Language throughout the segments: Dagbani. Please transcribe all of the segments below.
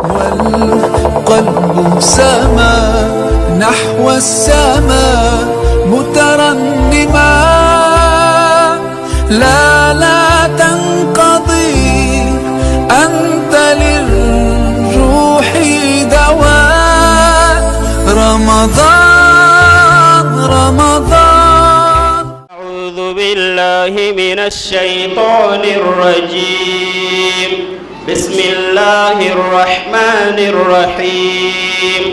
والقلب سما نحو السماء مترنما لا لا تنقضي أنت للروح دواء رمضان رمضان. أعوذ بالله من الشيطان الرجيم. بسم الله الرحمن الرحيم.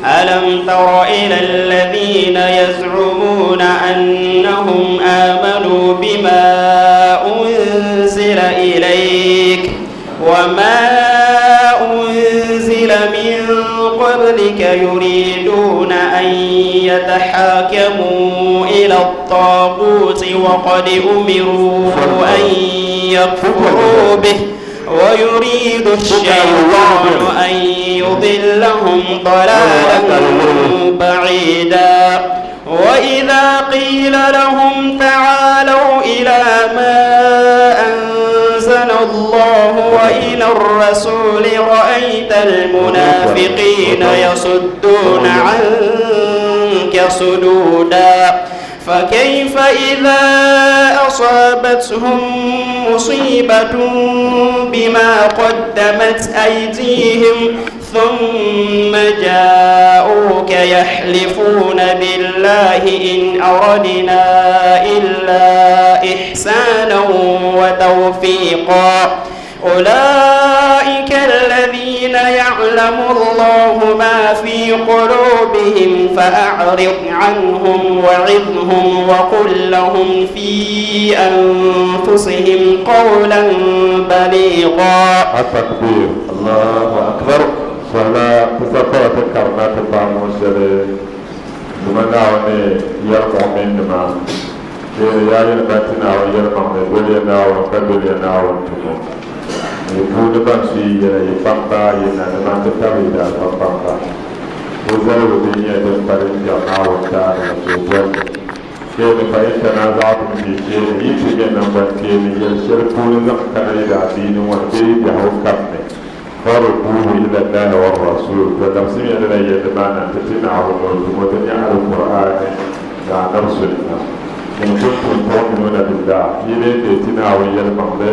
ألم تر إلى الذين يزعمون أنهم آمنوا بما أنزل إليك وما أنزل من قبلك يريدون أن يتحاكموا إلى الطاغوت وقد أمروا أن يكفروا به ويريد الشيطان أن يضلهم ضلالا بعيدا. وإذا قيل لهم تعالوا إلى ما أنزل الله وإلى الرسول رأيت المنافقين يصدون عنك صدودا. فكيف إذا أصابتهم مصيبة بما قدمت أيديهم ثم جاءوك يحلفون بالله إن أردنا إلا إحسانا وتوفيقا. أولئك الذين يعلم الله ما في قلوبهم فأعرض عنهم وعظهم وقل لهم في أنفسهم قولا بليغا. التكبير. الله أكبر. Sɔhila tisapara ti karina ti paai shɛli duma Naawuni yɛlimuɣu nima teeri yaa yɛli ban ti Naawuni yɛlimaŋli doliya Naawuni ka doliya Naawuni tumo yi puuni ban su yi yɛla yi kpamba yi nanima ti tabi yi daa kpamba o zaligu din nyɛ din pa din kpɛri Naawuni daani la ka o bolli keeni fa in tanazaɣatum fi shay'in yi ti nyɛ nangban keeni yɛli shɛli puuni zaŋ kana yi daadiini ŋɔ ni bee yi biɛhigu kam ni farudduuhu ila Allahi wa rasuul to labisimiya lala yɛlli maa na nti ti Naawuni ni o tumo din nyɛ Alkur'aani ni Anabi sunna in kuntum tu'minuuna billah yi lee deei ti Naawuni yɛlimaŋli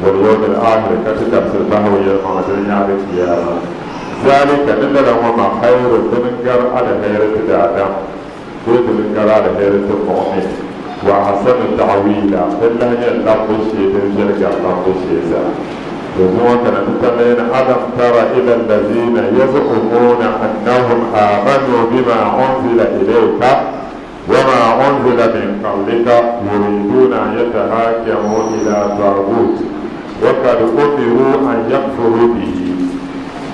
wal yawmil aakhir ka ti dabisili bahigu yɛlimaŋli dini nyɛ alikiyaama zalika ni lala ŋɔ maa khayrun dini n-gari aliheri ti daadam bee dini n-gari aliheri ti muɣimi wa ahsanu ta'wiila din lahi nyɛ labbu shee din viɛli gari labbu shee zaa. To zuŋɔ kana ti tamla ni alam tara ila allazina yaz'umuuna annahum aamanu bima unzila ilayka wama unzila min qablika yuriduuna an yatahakamu ila taagut wa kad umiruu an yakfuru bihi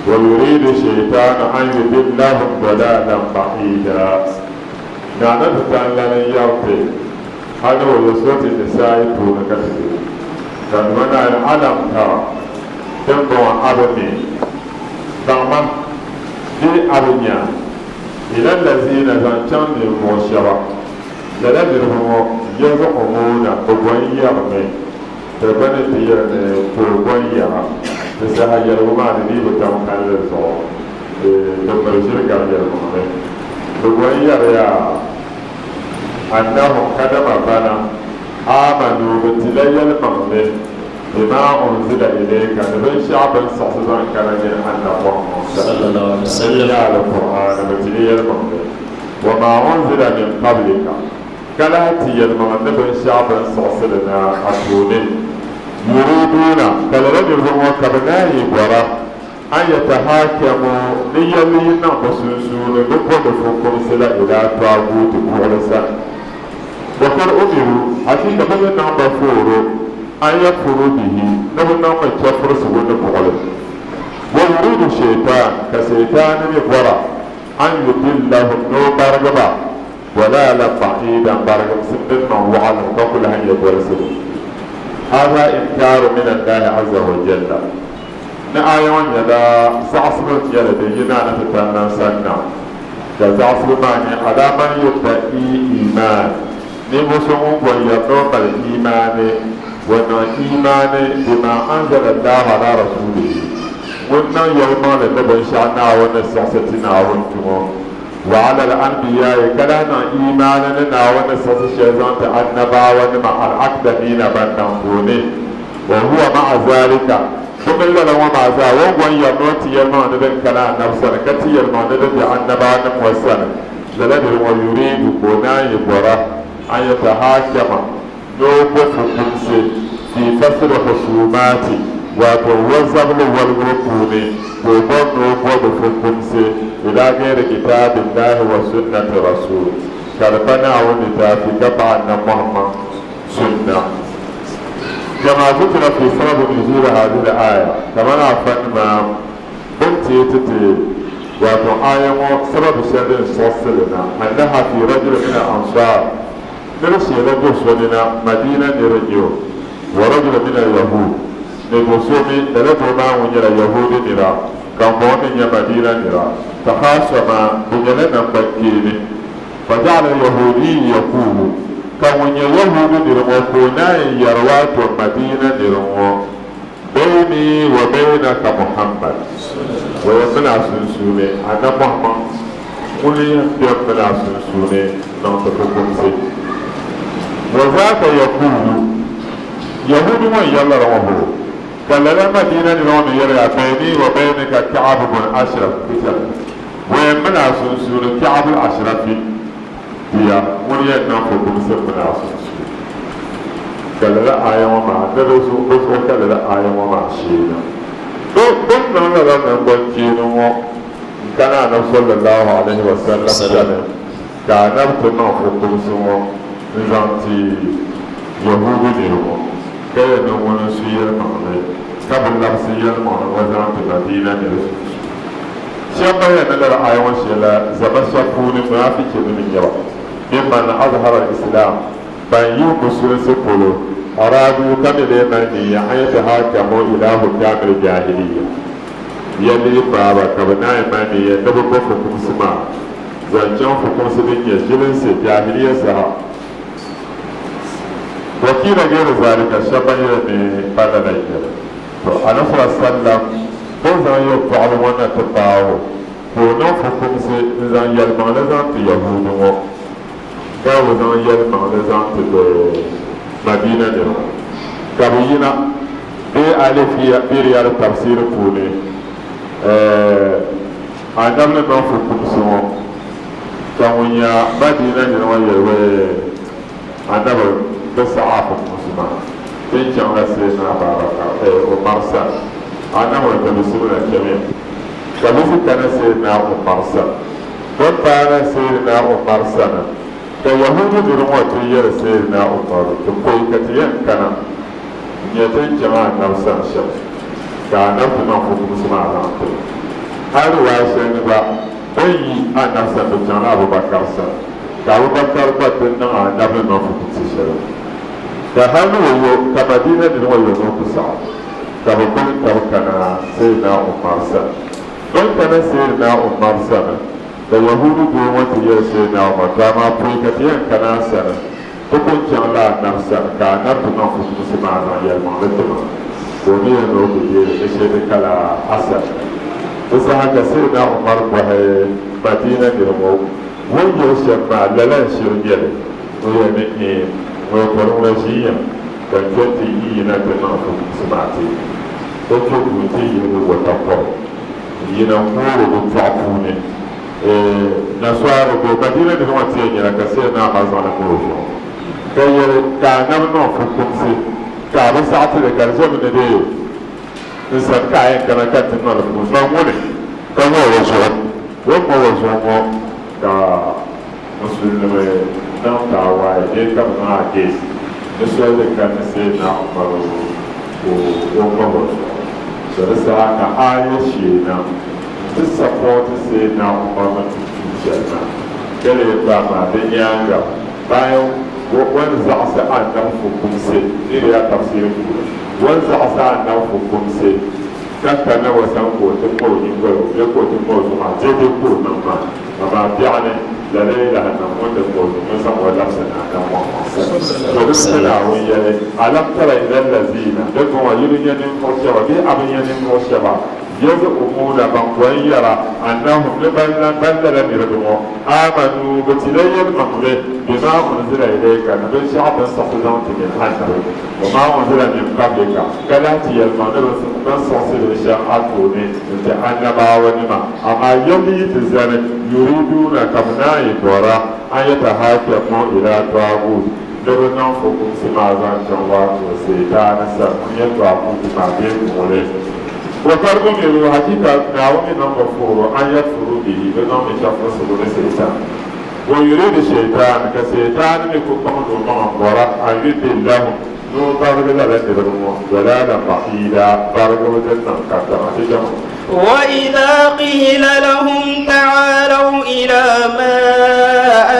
wa yuridu shaitanu an yudillahum dalalan ba'ida. Naana ti tan lani yɛriti hali o yo surati Nisa'i puuni ka ti be ka Duuma Naawuni alam tara din bɔŋɔ a bi mi baŋma bee a bi nya ila allazina zaŋ chaŋ ninvuɣ shɛba lala niriba ŋɔ yaz'umuuna bɛ bɔn yɛrimi ti gba ni ti yɛli ni tooi bɔn yɛra di saha yɛligu maa ni dii bi tam kalinli zuɣu din miri ʒiri gari yɛlimaŋli bɛ bɔn yɛriya annahum kadama bana aamanu bɛ tila yɛlimaŋli bima unzila ilayka ni binshɛɣu bɛ ni siɣisi zaŋ kana nyini Annabi Muhammad Sallallahu alaihi wasallam. Din nyɛ Alkur'aani bɛ tili yɛlimaŋli wa ma unzila min qablika ka lahi ti yɛlimaŋli ni binshɛɣu bɛ ni siɣisi li na a tooni yuriduuna ka lala niriba ŋɔ ka bɛ naan yi bɔra an yatahakamu ni yɛlli yi niŋ bɛ sunsuuni bɛ bo ni fukumsi la ilaa taaguuti buɣili sani. Wa kad umiru, achiika bɛ ni niŋ ba fooro, an yakfuru bihi, ni bɛ niŋmi chɛfurisigu ni buɣili. Wa yuridu shaitan, ka Shaitaani mi bɔra, an yudillahum, ni o barigi ba, dalaalan ba'iidan, barigimsim din niŋ waɣilim ka ku lahi nyɛ dolsigu. Haza inkaaru min Allahi azza wa jalla. Ni aaya ŋɔ nyɛla zaɣisibu n-nyɛ li din yi Naani Titanlan sani na, ka zaɣisibu maa nyɛ alaa man yudda'i iimaan, ninvuɣ so ŋun bɔri yɛri ni o mali iimaani, o niŋ iimaani bima anzala Allahu alaa rasuulihi, Ŋun niŋ yɛlimaŋli ni binshɛɣu Naawuni ni siɣisi ti Naawuni tumo, wa ala al-anbiyaai, ka lahi niŋ iimaani ni Naawuni ni siɣisi shɛli zaŋ ti Annabaawanima al-aqdamiina ban daŋ tooni. Wa huwa ma'a zalika, bɛ mini lala ŋɔ maa zaa, o ni gɔn yɛri ni o ti yɛlimaŋli ni din kana Annabi sani, ka ti yɛlimaŋli ni din be Annabaawanim ŋɔ sani, lala niri ŋɔ yuriidu ka o naan yi bɔra an yatahaakama, ni o bo fukumsi fi fasli husuumaati, wato o zabili waligibu puuni, ka o bɔri ni o bo di fukumsi ilaa gayri kitaabillahi wa sunnati rasuul, ka di pa Naawuni litaafi ka pa Annabi Muhammad sunna. Kama zukira fi sababi nuzuuli haazihil aaya, kamani afanima bɛ ni teei ti ti wato aaya ŋɔ sababu shɛli din siɣisi li na, annaha fi rajulin min al-ansaar, Nir sheela do so ni na, Madina nir n-nyɛ o, wa rajulun min al-yahuud, ni do so mi, lala doo maa ŋun nyɛla Yahuudi nira, ka ŋumbɔŋɔ mi nyɛ Madina nira, takhasama, bɛ nyɛla namgbankpeeni. Faja'ala al-yahuudiyyu yaquulu, ka ŋun nyɛ Yahuudi nir ŋɔ ka o naan yɛri waato Madina nir ŋɔ, Bayni wa baynaka Muhammad, wa ya mini a sunsuuni, Annabi Muhammad ŋuni yɛn be m mini a sunsuuni niŋ ti fukumsi. Wa zaaka yaquulu, Yahuudi ŋɔ n-yɛri lala ŋɔ hoo, ka lala Madina nira ŋɔ mi yɛri ya, Bayni wa baynaka Ka'ab bun Ashraf, wa ya mini a sunsuuni Ka'ab al-Ashrafi. Bia ŋuni yɛn niŋ fukumsi mini a sunsuuni. Ka lala aaya ŋɔ maa ni di zuɣu, bɛ zuɣu ka lala aaya ŋɔ maa sheena. Bɛ bɛ ni niŋ lala naŋgbankpeeni ŋɔ n-kana Anabi sallallahu alaihi wa sallam sani, ka Anabi ti niŋ fukumsi ŋɔ n-zaŋ ti Yahuudu niriba ŋɔ, ka yɛli ni ŋuni n-su yɛlimaŋli, ka bɛ labisi yɛlimaŋli ŋɔ zaŋ ti Madina niriba sunsuuni. Shɛba ban yɛn ni lala aaya ŋɔ shɛli la zama shɛba puuni munaafichinim n-nyɛ ba, mimman azhara al-islam, ban yihi musulinsi polo, araadu ka mi lee mali niiya an yatahakamu ila hukkaami al-jahiliya, ya lee paai ba ka bɛ naai mali niiya ni bɛ bo fukumsi maa zaŋ chaŋ fukumsi din nyɛ ʒilinsi jahiliya saha. Wa kiila gayri zalika, shɛba ban yɛli ni pa lala n-nyɛ li. To Anabi sallallahu alaihi wasallam bɛ ni zaŋ yɛltɔɣili ŋɔ na ti paai o, ka o niŋ fukumsi n-zaŋ yɛlimaŋli zaŋ ti Yahuudi ŋɔ, ka o zaŋ yɛlimaŋli zaŋ ti bɛ Madina niriba ŋɔ, ka bɛ yina bee alif fi Riyad tafsir puuni, Anabi ni niŋ fukumsi ŋɔ, ka ŋun nyɛ Madina nira ŋɔ yɛli wee Anabi bi saɣi a fukumsi maa. Ti ni chaŋla Sayyidina Abubakar, eh, Umar sani. Anabi ni bisimila chamiya. Ka bɛ zi kana Sayyidina Umar sani. Bɛ ni paana Sayyidina Umar sani, ka Yahuudi nir ŋɔ ti yɛli Sayyidina Umaru, Ti pɔi ka ti yɛn kana n-nyɛ ti ni chaŋ Anabi sani shɛm, ka Anabi ti niŋ fukumsi maa zaŋ ti. Hal riwaaya shɛli ni gba, bɛ ni yi Anabi sani bɛ chaŋla Abubakar sani, ka Abubakar gba ti niŋ Anabi ni niŋ fukumsi shɛli. Ka hal ni o yo, ka Madina nir ŋɔ yo ni o ku saɣi, ka bɛ kuli tab kana Sayyidina Umar sani. Bɛ ni kana Sayyidina Umar sani, ka Yahuudu doo ŋɔ ti yɛli Sayyidina Umar, To amaa pɔi ka ti yɛn kana a sani, ti pun chaŋla Anabi sani, ka Anabi ti niŋ fukumsi maa zaŋ yɛlimaŋli ti ma, ka o mi yɛli ni o ku deei li ni shee ti kala a sani. Di saha ka Sayyidina Umar bɔhi Madina nir ŋɔ, O ni yɛli shɛm maa, lala n-shiri nyɛ li? O yɛli ni, Iin, ŋɔ kɔri ŋuna ʒiiya, ka n kpe nti yi yina ti niŋ fukumsi maa ti o kpe duu nti yihigi o takɔro n-yina n-kuuri di tɔɣu puuni. Ee, Nasɔari bɛ Madina niriba ŋɔ ti yɛn nyɛla ka Sayyidina Umar zaŋ li ŋma o zuɣu, ka yɛli, Ka Anabi niŋ fukumsi ka a bi saɣi ti li, ka di ʒɛmi ni di n sani ka a yɛn kana ka n ti niŋ li fukumsi maa ŋuni ka ŋma o zuɣu. O ni ŋma o zuɣu ŋɔ ka Musulinima niŋ taawaye bee ka bɛ niŋ against ni soli din ka ni Sayyidina Umaru ka o ŋmabi o zuɣu. So di saha ka aaya sheei na n-ti sapɔɔti Sayyidina Umaru ni tum tuun shɛli maa. Ka lee gbaai maa di nyaaŋa bayan o ni zaɣisi Annabi fukumsi niriya tafsiiri puuni, o ni zaɣisi Annabi fukumsi ka kana o sani ka o ti ŋma o nyingoli o bee ka o ti ŋma o zuɣu maa dɛdɛ ka o niŋ maa. Amaa biɛɣuni, lala yi lahi niŋ, ŋun di ŋma o zuɣu ni zaŋ o labisi na Adam Muhammad sani. To di mi ni Naawuni yɛli, Alam tara ila allaziina, di bɔŋɔ, yi bi nya ninvuɣ shɛba bee a bi nya ninvuɣ shɛba? Yaz'umuuna, ban ko n-yɛra, annahum, ni ban ban lala niriba ŋɔ, aamanuu, bɛ tila yɛlimaŋli, bima unzila ilayka, ni binshɛɣu bɛ ni siɣisi zaŋ ti nyini Annabi, wa maa unzila min qablika, ka lahi ti yɛlimaŋli bɛ ni siɣisi binshɛɣu a tooni n-ti Annabaawanima. Amaa yɛlli yi ti zani, yuriiduuna, ka bɛ naan yi bɔra, an yatahaakamu ilaa taaguut, ni bɛ niŋ fukumsi maa zaŋ chaŋ waato Seetaani sani ŋun nyɛ taaguuti maa bee buɣili. Wa qad umiruu, hakiika Naawuni mi niŋ ba fuhuru, an yakfuruu bihi, bɛ niŋmi chɛfurisigu ni Seetaan. Wa yuriidu Seetaan, ka Seetaani mi ku kpaŋdi o maŋa m-bɔra, an yudillahum, ni o barigi lala niriba ŋɔ, dalaalan ba'iida, barigibu din niŋ katiŋa. Ti jɛma. وإذا قيل لهم تعالوا إلى ما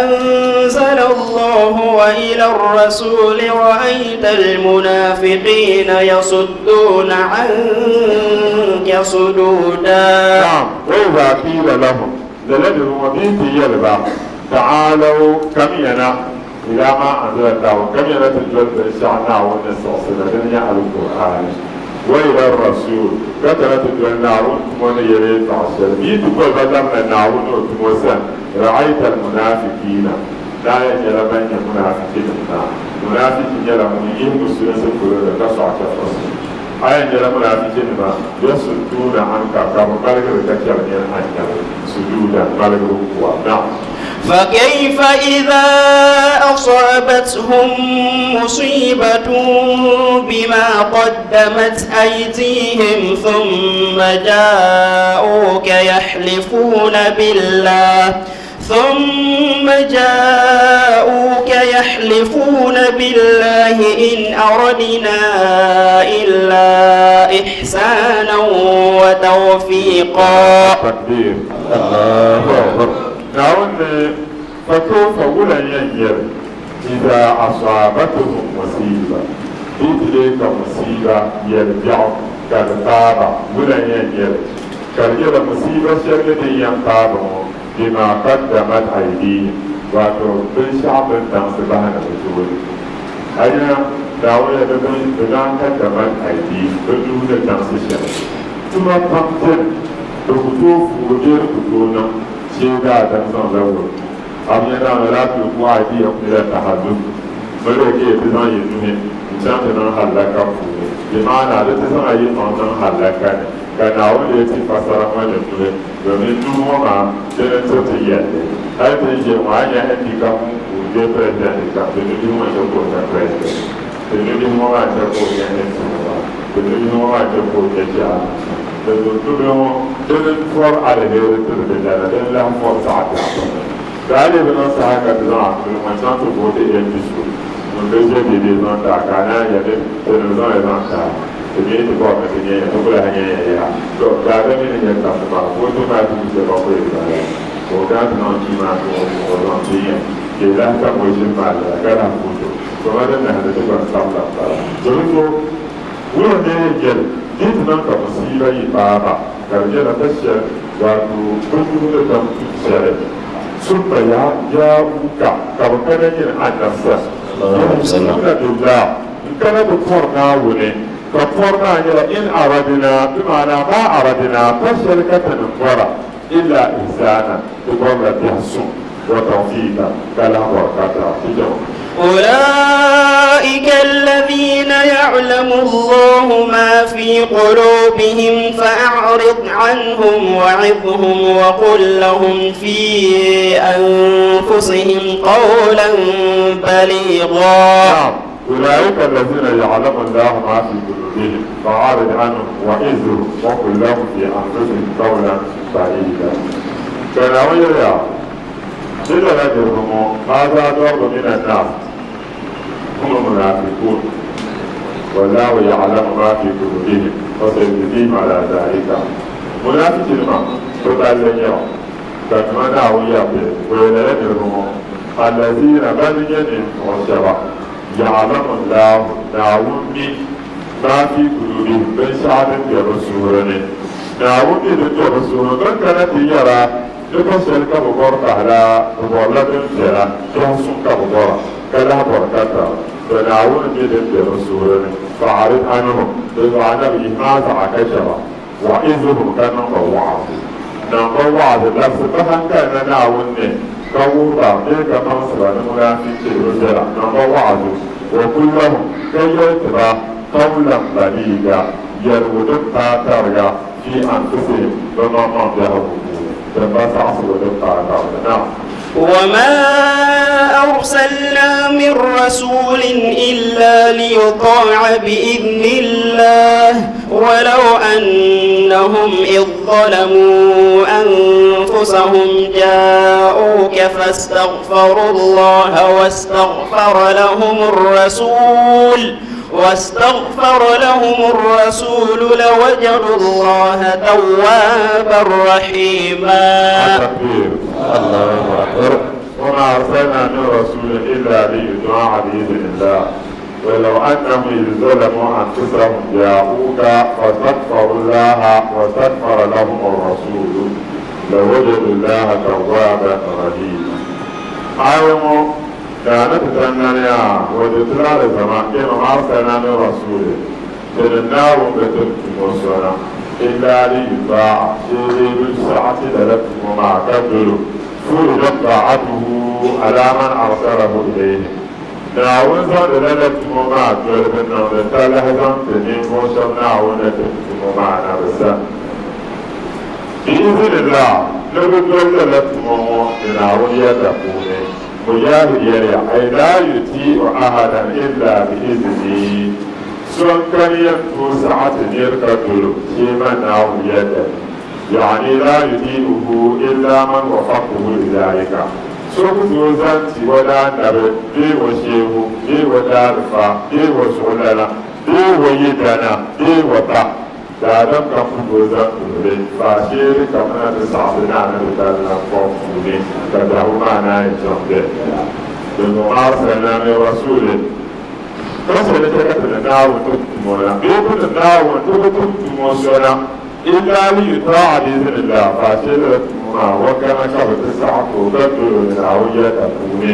أنزل الله وإلى الرسول رأيت المنافقين يصدون عنك صدودا نعم وإذا قيل لهم للذي وبيت يلبا تعالوا كم ينا إلى ما أنزل الله كم ينا تجول بشعنا ونسعسنا دنيا القرآن وإلى الرسول كتنا تجول نارون تمون يري تعشر بيت كل بدرنا نارون وتموسن رأيت المنافقين لا يجل من المنافقين منافقين يلا من يهمسون سكولون كسعة الرسول a yɛn nyɛla munaafichinima yasudduuna anka ka bɛ balgiri ka chɛri nyini annabi sujuudan balgibu kuwa. Naam. فكيف إذا أصابتهم مصيبة بما قدمت أيديهم ثم جاءوك يحلفون بالله ثم جاءوك يحلفون بالله إن أردنا إلا إحسانا وتوفيقا تكبير الله أكبر نعم فكيف ولا ينجر إذا أصابتهم مصيبة إتلك مصيبة يرجع كالطابة ولا ينجر كالجر مصيبة شركة ينطابه bima qaddamat aydihim wato binshɛɣu bɛ ni daŋsi bahi na bɛ tooni. A nya Naawuni yɛli bɛ bima qaddamat aydihim bɛ nuu ni daŋsi shɛli. Tuma pam beni di ku tooi fuugi bee di ku tooi niŋ shee daadam zaŋla wurim. A bi nya Naawuni laa tulku aydiyakum ila tahaluk miriya ka yi ti zaŋ yi nuhi n-chaŋ ti niŋ hallaka puuni. Di maana di ti zaŋ yi maŋ niŋ hallaka ni ka Naawuni lee ti fasara ŋɔ ni nuhi. Domin nuu ŋɔ maa dini n-ti ti yɛlli. Hali ti ni ʒiya ŋɔ, a ni nya MP kam ŋun ku be president kam, ti nubihi ŋɔ n-chɛ ka o nya president. Ti nubihi ŋɔ maa n-chɛ ka o nya MP ŋɔ maa. Ti nubihi ŋɔ maa n-chɛ ka o nya chairman. Di zuɣu nubihi ŋɔ dini n-fɔri aliheri tiri di lana, dini lahi fɔri zaɣ biɛɣu tiri. Ka a lee bi niŋ saha ka ti zaŋ a nuli ŋɔ n-chaŋ ti vooti MP so ŋun bi ʒe dɛdɛ zaŋ ti a, ka a naan yɛli ni tinim zaŋ li zaŋ ti a. Ti mi ti bɔri ni ti nya ya, ti ku lahi nya ya yaha. Tɔ! Daadam mi ni nya tambu maa, ka o ti maa ti yi shɛba ku yi bala, ka o kana ti niŋ chii maa ti o zaŋ ti ya, ka yi lahi tam o ʒim maa lala, ka lahi vooti o. Tɔ! Ma din nahindi ti gba n-sabila m-bala. Domin so wuhi ni yi yɛli, Di yi ti niŋ ka musiiba yi paai ba, ka di nyɛla pa shɛli, wato bɛ nuu ni dam tum shɛli, summa yaa'uuka, ka bɛ kana nyini Annabi sani, yahlifuna billah, N-kana ti pɔri Naawuni, ka pɔri maa nyɛla, In aradina, bɛ maana ma aradina, pa shɛli ka ti ni bɔra, illa ihsana, ti bɔrila biɛhi suŋ, wa tawfiika, ka lahi bɔri katira. Ti jɛma. أولئك الذين يعلم الله ما في قلوبهم فأعرض عنهم وعظهم وقل لهم في أنفسهم قولا بليغا نعم أولئك الذين يعلم الله ما في قلوبهم فأعرض عنهم وعظهم وقل لهم في أنفسهم قولا بليغا كان ويريا إلا نجرهم هذا ضرب من الناس هم المنافقون والله يعلم ما في قلوبهم وسيجزيهم على ذلك منافق ما تبالي ka Naawuni yɛli o yɛlila niriba ŋɔ, Allaziina ban nyɛ ninvuɣ shɛba, ya'lamu Allaahu, Naawuni mi, maa fii kuluubihim, binshɛɣu din be bɛ suhuri ni. Naawuni mi din be bɛ suhuri ni. Bɛ ni kana ti yɛra ni pa shɛli ka bɛ bɔri pahila, bɛ bɔrila din viɛla, biɛhi suŋ ka bɛ bɔra, ka lahi bɔri ka tara. Tɔ! Naawuni mi din be bɛ suhuri ni. Fa'arid anhum, dinzuɣu Annabi yihimi a zaɣa ka chɛ ba. Wa'izuhum ka niŋ ba wa'azi. Niŋ ba wa'azi labsi bɛ hankali na Naawuni ni, ka wuhi ba bee ka maŋsi ba ni munaafichi bi viɛla. Niŋ ba wa'azi. Wa kul lahum, ka yɛli ti ba, qawlan baliiga, yɛligu din paai tariga, fi anfusihim, bɛ maŋmaŋ biɛhigu puuni, din ba saɣisigu din paai tariga. Naam. وما أرسلنا من رسول إلا ليطاع بإذن الله ولو أنهم إذ ظلموا أنفسهم جاءوك فاستغفروا الله واستغفر لهم الرسول واستغفر لهم الرسول لوجدوا الله توابا رحيما. التكبير. الله أكبر. وما أرسلنا من رسول إلا ليطاع بإذن الله ولو أنهم إذ ظلموا أنفسهم جاءوك فاستغفروا الله واستغفر لهم الرسول لوجدوا الله توابا رحيما. آية كانت تنانيا وجدنا لزما إن أرسلنا من رسول تنناه بتنتم إلا ليطاع شيء بالساعة للتم مع كدلو فرضت طاعته على من أرسله إليه. Naawuni zaŋdi lala tumo maa doli bɛ niŋdi talahi zaŋ ti ninvuɣ shɛb Naawuni ni tim tumo maa na bɛ sani. Biizinillah, ni bɛ doli lala tumo ŋɔ ni Naawuni yɛda puuni. Mujahid yɛliya, Ay laa yutii'u ahadan illa bi'izni, so n-kani yɛn tooi saɣi ti nir ka dol o shee man Naawuni yɛda ni. Yaani laa yutii'uhu illa man wafaqtuhu lidhalika, so ku tooi zaŋ ti o daannabi bee o sheehu bee o daalifa bee o zuɣulana bee o yidana bee o ba. Daadam kam ku tooi zaŋ ti o li, faashee di kamina ti saɣisi ni anabitali naŋgbaŋ puuni ka biɛhigu maa naan yi chaŋ viɛnyɛla. Dinzuɣu arsalnaa min rasuulin, ka chɛ ni chɛ ka ti ni Naawuni ti tumo na bee ti ni Naawuni ti bi tim tumo so na. Illa li yuta'a bi iznillah, faashee lala tumo maa wakana ka bɛ ti saɣi ti o ka dol o ni Naawuni yɛda puuni.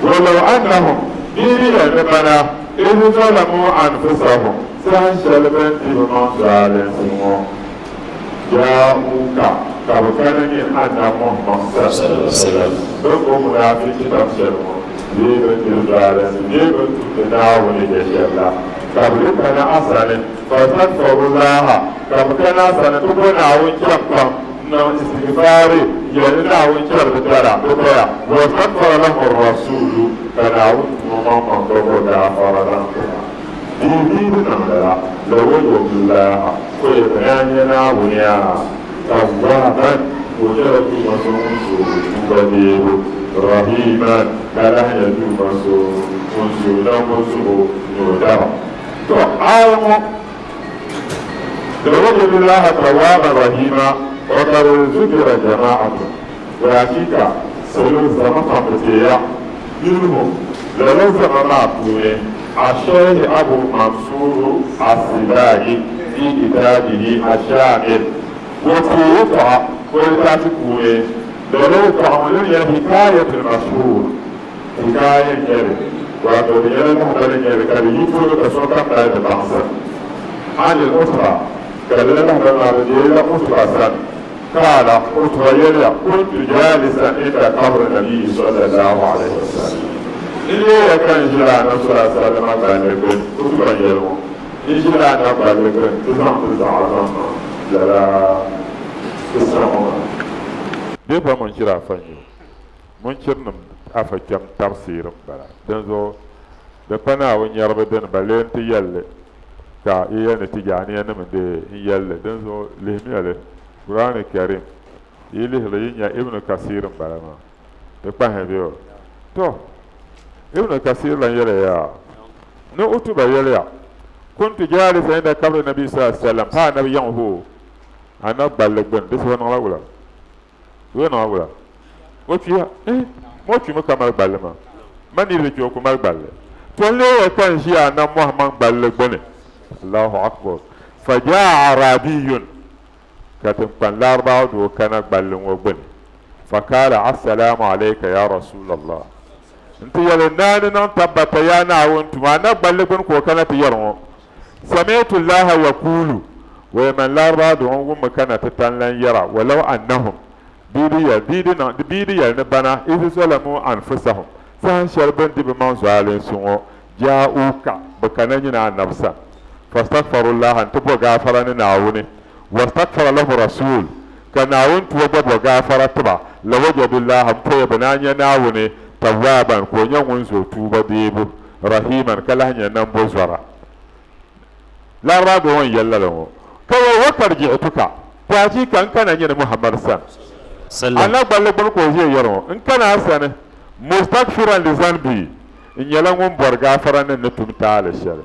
Walaw annahum, di yi yɛli ni bana, idh zalamu anfusahum, saha shɛli bɛ ni di bɛ maŋ zualinsi ŋɔ, jaa'uka, ka bɛ kana nyin Annabi Muhammad sal, bɛ ni bo munaafichi tam shɛli ŋɔ, bee bɛ ni diri zualinsi bee bɛ ni tumdi Naawuni ni je shɛli la, ka bɛ di kana a sani. Fastaghfarullaha, ka bɛ kana a sani ti bo Naawuni chɛbu pam n-niŋ istigfaari yɛli ni Naawuni chɛri bɛ dara, bɛ daya, wastaghfara lahum ar-rasuulu, ka Naawuni tumo maŋmaŋ gba bo gaafara zaŋ ti ba. Di yi dii di niŋ lala, lawajadullaha, ko ya bɛ naan nya Naawuni a, tawwaaban, ka o nyɛla Duuma so ŋun zoori tuuba deebu, rahiiman, ka lahi nyɛ Duuma so ŋun zooi nambo zuɣu ni o daba. To, aaya ŋɔ, Lawajadu Llaaha tawaaban rahiima wa kad zukira jamaatun, wa hakiika salo zama pam bi teeya, minhum, lala zama maa puuni, Ash-Shaykh Abu Mansuur As-Siba'i fi kitaabihi Ash-Shaamil, o teei yɛtɔɣa o litaafi puuni, lala yɛtɔɣa ŋɔ ni nyɛla hikaayatul mashhuur. Hikaaya n-nyɛ li, wato di nyɛla lahibali n-nyɛ li ka di yi polo ka sokam mali di baŋsim. Anil Utba, ka lala lahibali maa di deei la Utba sani, Qaala, Utba yɛliya, Kuntu jaalisan inda qabri nabiyyi sallallahu alayhi wa sallam, N leeya ka n ʒila Anabi sallallahu alayhi wa sallama gballi gbini, Utba n-yɛli ŋɔ, N ʒila Anabi gballi gbini ti zaŋ ti zaɣa zaŋ niŋ lala kissa ŋɔ maa. Bɛ pa Munchira afa n-nyɛ o. Munchirinim afa kpɛm tabisiiri m-bala. Dinzuɣu di pa Naawuni nyariba dini ba lee nti yɛli li, ka yi yɛli ni Tijaaniyanima n-dee n-yɛli li. Dinzuɣu lihimiya li, Qur'aani Karim, yi lihiri li yi nya Ibn Kasir m-bala maa. Di kpahiya bee o? Tɔ! Ibn Kasir lan yɛliya yaa, Ni Utuba yɛliya, Kuntu jaalisa inda kabri Nabi sallallahu alaihi wasallam, pa Anabi yiŋ hoo, Anabi gballi gbini, di suhu niŋla wula? Di niŋ wula? O kpiya? Eh, ma o kpimi ka mali gballi maa. Ma niriba kpi o ku mali gballi. To n leeya ka n ʒiya a nam Muhammad gballi gbuni. Allahu Akbar. Fa jaa Arabiyun, ka tiŋkpan Larabawa doo kana gballi ŋɔ gbuni. Fa kaala Assalaamu alayka ya Rasulallah. N-ti yɛli, Naa ni niŋ tabbata yaa Naawuni tumo, a na gballi gbuni ka o kana ti yɛri ŋɔ. Sami'tu Allaha yakuulu. Wee man Laribaa duɣu wummi ka na ti tani lan yɛra, Walaw annahum, bɛ yi di yɛli, bɛ yi di niŋ, bɛ yi di yɛli ni bana, iz zalamu anfusahum, saha shɛli bɛ ni di bɛ maŋ zualinsi ŋɔ, jaa'uka, bɛ kana nyini Annabi sani, fastaghfarullaha, n-ti bo gaafara ni Naawuni, wastaghfara lahum rasuul, ka Naawuni tuo gba bo gaafara ti ba, lawajadullaha, m-poya bɛ naan nya Naawuni, tawwaaban, ka o nyɛ ŋun zo tuuba deebu, rahiiman, ka lahi nyɛ nambɔzɔra. Laribaa doo ŋɔ n-yɛli lala ŋɔ, Ka wa wakad ji'tuka, ti achiika n kana nyini Muhammad sani. Sallam. A na gballi gbuni ka o ʒiya yɛri ŋɔ, N kana a sani, mustaghfiran li zanbi, n nyɛla ŋun bɔri gaafara ni n ni tum taali shɛli.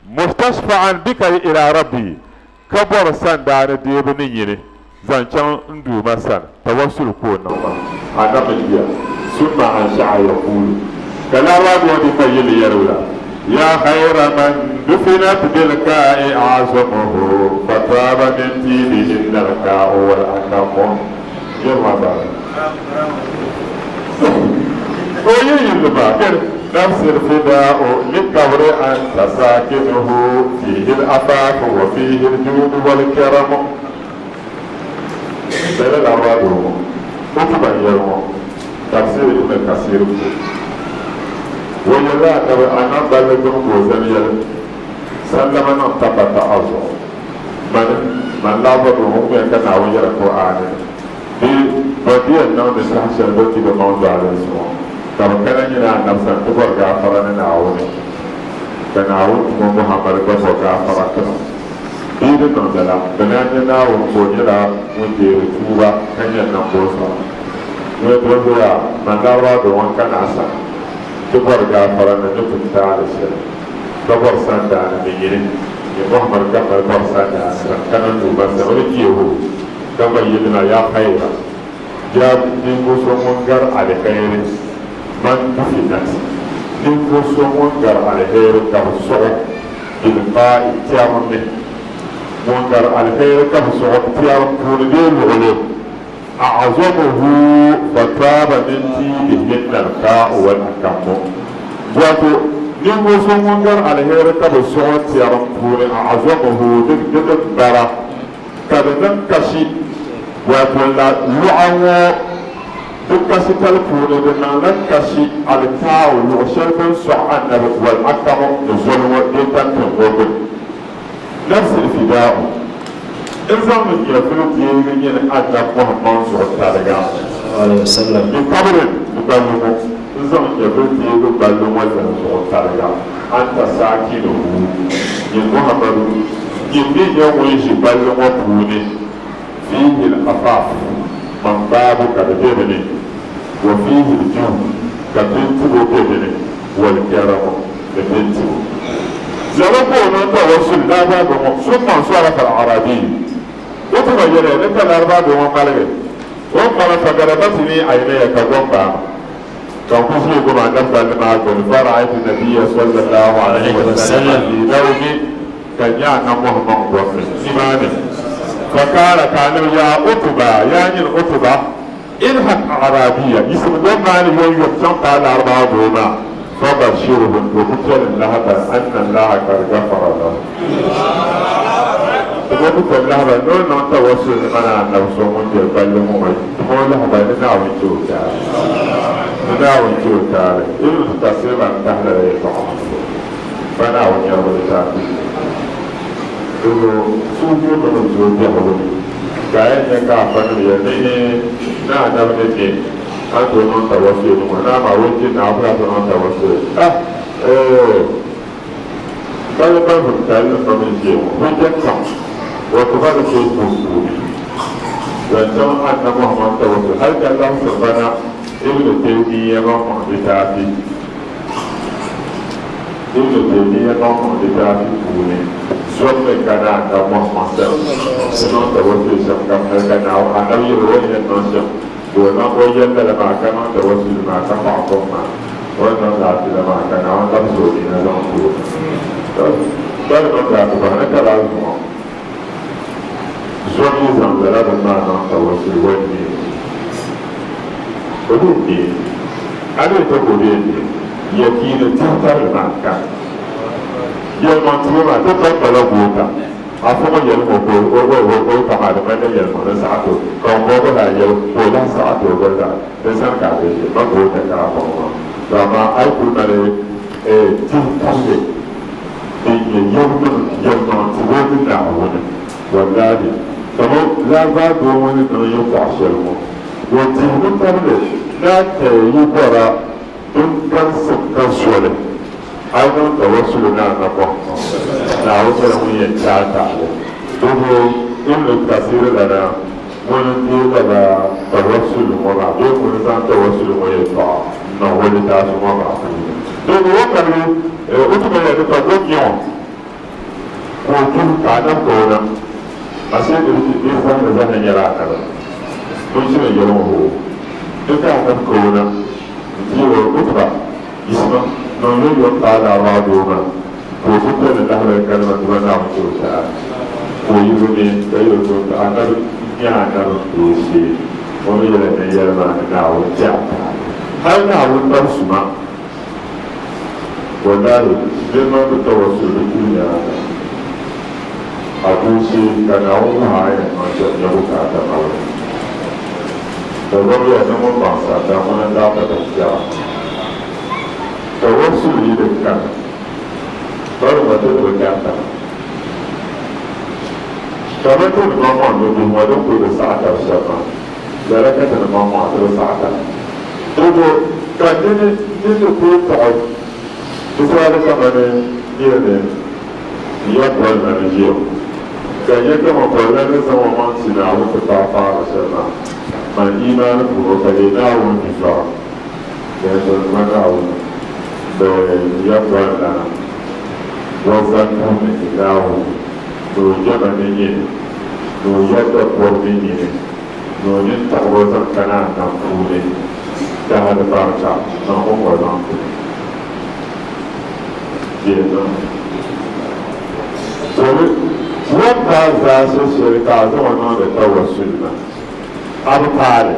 Mustashfa'an bika ila Rabbi, ka bɔri sandaani deebu ni nyini zaŋ chaŋ n Duuma sani, tawassul ka o niŋ maa. Annabi bia, summa ansha'a yaqulu, ka Laribaa doo di ma yili yɛri o la, Ya khayra man dufinat bil kaa'i a'zamuhu, fataba min tibihinna al kaa'u wal akamu. Yɛri maa baari. O yi yilli maa, kɛli, Nafsi al-fida'u li kabri anta sakinuhu, fihi al-afafu wa fihi al-judu wal karamu. Lala Laribaa doo ŋɔ, o ti ban yɛli ŋɔ, Tafsir Ibn Kasir puuni. O yɛlila Anabi Anab balli gbuni ka o zani yɛli, Sallama niŋ tabbata a zuɣu. Mani, man Laribaa doo ŋɔ ŋuya ka Naawuni yɛra Kur'aani ni, Bɛ ba di yɛn niŋdi saha shɛli bɛ ni di bɛ maŋ zualinsi ŋɔ, ka bɛ kana nyini Annabi sani ti bɔri gaafara ni Naawuni, ka Naawuni tumo Muhammad gba bɔ gaafara ti ba. Bɛ yi di niŋ lala, bɛ naan nya Naawuni ka O nyɛla Ŋun deeri tuuba ka nyɛ nambɔzɔra. Ŋun dinzuɣu yaa, man Laribaa doo ŋɔ n-kana a sani ti bɔri gaafara ni ni tum taali shɛli, ka bɔri sandaani ni nyini, nyɛ Muhammad ka mali bɔri sandaani zaŋ kana n Duuma sani, o ni deegi o. Ka gba yilima, Yaa khayra, yaa ninvuɣ so ŋun gari aliheri, man dufinat, ninvuɣ so ŋun gari aliheri ka bɛ sɔɣ o bilqaa'i tiɛrim ni, ŋun gari aliheri ka bɛ sɔɣ o tiɛrim puuni bee luɣili, a'zamuhu fataaba min tiibihinna al-kaa'u wal-akammu, wato ninvuɣ so ŋun gari aliheri ka bɛ sɔɣ o tiɛrim puuni, a'zamuhu di di din bara. Ka di niŋ kashi, wato la luɣa ŋɔ di kashitali puuni di niŋla kashi alikaau luɣ shɛli bɛ ni sɔɣi Annabi wal akamu ni zoli ŋɔ bee tampiŋ ŋɔ gbuni. Nafsil fidaa'u, N zaŋmi nyɛvili deegi nyini Annabi Muhammad zuɣu tariga. Bi kabrin ni gballi ŋɔ, n zaŋ nyɛvili deegi gballi ŋɔ zani zuɣu tariga. Anta saakinuhu, nyin Muhammadu, nyin mi nyɛ ŋun ʒi balli ŋɔ puuni, fiihi al-afaaf, maŋgbaabu ka di be di ni, wa fiihi al-juud, ka bintibo be di ni, wal-karamu, ni bintibo. Lala ka o niŋ tawassul lahabaabi ŋɔ, summa nsarafa al-arabiy, o ti ba yɛliya ni ka Laribaabi ŋɔ ŋmaligi o ni ŋmala fagalabatini aynaya ka gom baai ma. Ka n ku ʒii goma Annabi balli maa gbuni, fara'aytu nabiyya sallallahu alayhi wa sallam fi nawmi, ka n nya Annabi Muhammad gom ni nimaani. Faqaala, ka Annabi, Yaa Utuba, yaa nyini Utuba, ilhaq a'rabiyya, yiɣisimi gom maa ni yomyom chaŋ paai Larabawa doo maa, fabashirhu, n-ti o pupiɛlli lahibali, anna Allaha qad ghafara lahu. Ti bo pupiɛlli lahibali ni o niŋ tawassul ni mana Annabi so ŋun be balli ŋɔ ŋɔ, ti mo o lahibali ni Naawuni chɛ o taali. Ni Naawuni chɛ o taali. Ibn Kasir lan tahi lala yɛltɔɣa maa zuɣu pa Naawuni yɛligu litaafi ni. Dinzuɣu suhudoo mini zooi biɛhigu ni ka a yɛn nya ka afanim yɛli ni ni Annabi ni ne a ni tooi niŋ tawassul ni ŋɔ, ni amaa o yi ti naai o ku lahi tooi niŋ tawassul. Ah! Eeh! Bali ban tali ni pam n-ʒiya ŋɔ, hujja kam wato ba ni Facebook puuni zaŋ chaŋ Anna Muhammad Tawassul hali ka labisiri ba na Ibn Taymiyyah maŋmaŋ litaafi Ibn Taymiyyah maŋmaŋ litaafi puuni zommi ka na Anna Muhammad sani ti niŋ tawassul shɛm kam hali ka Naawuni Annabi yɛli o ni yɛn niŋ shɛm ka o niŋ o yɛli lala maa ka niŋ tawassul maa ka paɣi kom maa. O ni niŋ laafila maa ka Naawuni labisi o nina zaŋ ti o. Tɔ! Bali niŋ daa ti bahi ni ka daa zuŋɔ zom yi zaŋ lala bini maa niŋ tawassul o ni neei o bee n-neei a ni yɛn ti ka o bee n-neei yakiini dihitabili maa n-kani. Yɛlimaŋ tumo maa ti bambala goota. Afa ŋɔ yɛli ma ka o o o paɣa di ŋmanila yɛlimaŋli saɣi ti o ka ŋun bɔŋɔ gba zaa yɛli ka o lahi saɣi ti o gba zaa di sani ka a bɛ ʒe ma ka o da ka a bɔŋɔ maa. To amaa a yi kuli mali tihi tabili din nyɛ yɛlimaŋ tibo ni Naawuni, wallahi kaman lahabali doo ŋɔ ni niŋ yɛltɔɣa shɛli ŋɔ, o dihimi tabili ni a taya yi bɔra din galisim ka zoli. A yi niŋ tawassuli ni a napɔŋ ŋɔ, Naawuni nyɛla ŋun yɛn chɛ a taali. Doho Ibn Kathir lana ŋuni n-deei lala tawassuli ŋɔ maa bee ŋuni zaŋ tawassuli ŋɔ yɛltɔɣa n-niŋ o litaafi ŋɔ maa puuni. Doho o kali o ti maliya ni ka gom nyɛ o ka o duhi ka anabi ka o na. Ashe di bi zahindi zahindi nyɛla anabi ŋun ʒini yɛli ŋɔ hoo ni ka anabi ka o na n-ti yɛli o Utba. Yisima, niŋ yomyom paai larabawa doo maa, ka o pumpɔri ni lahibali kalima duba Naawuni ti o saha, ka o yirigi neei ka yɛl o to Anabi n-nyɛ Anabi m-be shee, o mi yɛla ni yɛli maa ni Naawuni ti a taali. Hali Naawuni tab suma, wallahi, bɛ maŋ bi tawassul bɛ tuhi nyaaŋa, a dooshee ka Naawuni wuhi a a yɛn niŋ shɛm nya bukaata malibu. Dagbaŋ ya ni ŋun baŋ sanda ŋuni n-daa pa binshɛɣu. Tawassul yi di kani, barima ti ni bi garita. Kamani ti ni maŋmaŋ nubihi ŋɔ din kuli bi saɣi tab shɛm maa, lala ka ti ni maŋmaŋ ti bi saɣi taba. Dobo ka nini ni ni tooi taɣi misali kamani nir ni n ya bolli ni ʒiya ŋɔ, ka nya kaman bolli ni zaŋ o maŋ ti Naawuni ti paai paɣiri shɛli maa, man imaani puuni o ka leei Naawuni bidɔɣa, bɛn zɔnima Naawuni bɛ ya bolli lana, o zani puhimi ti Naawuni ni o jɛma ni nyini, ni o yɛda bɔbu ni nyini, ni o nini taɣibu zaŋ kana a nam puuni, tahali barika niŋ o ŋɔ zaŋ ti. Domin o ni daa zaashe shɛli ka a zaŋ o niŋdi tawassuli maa, a bi paai li.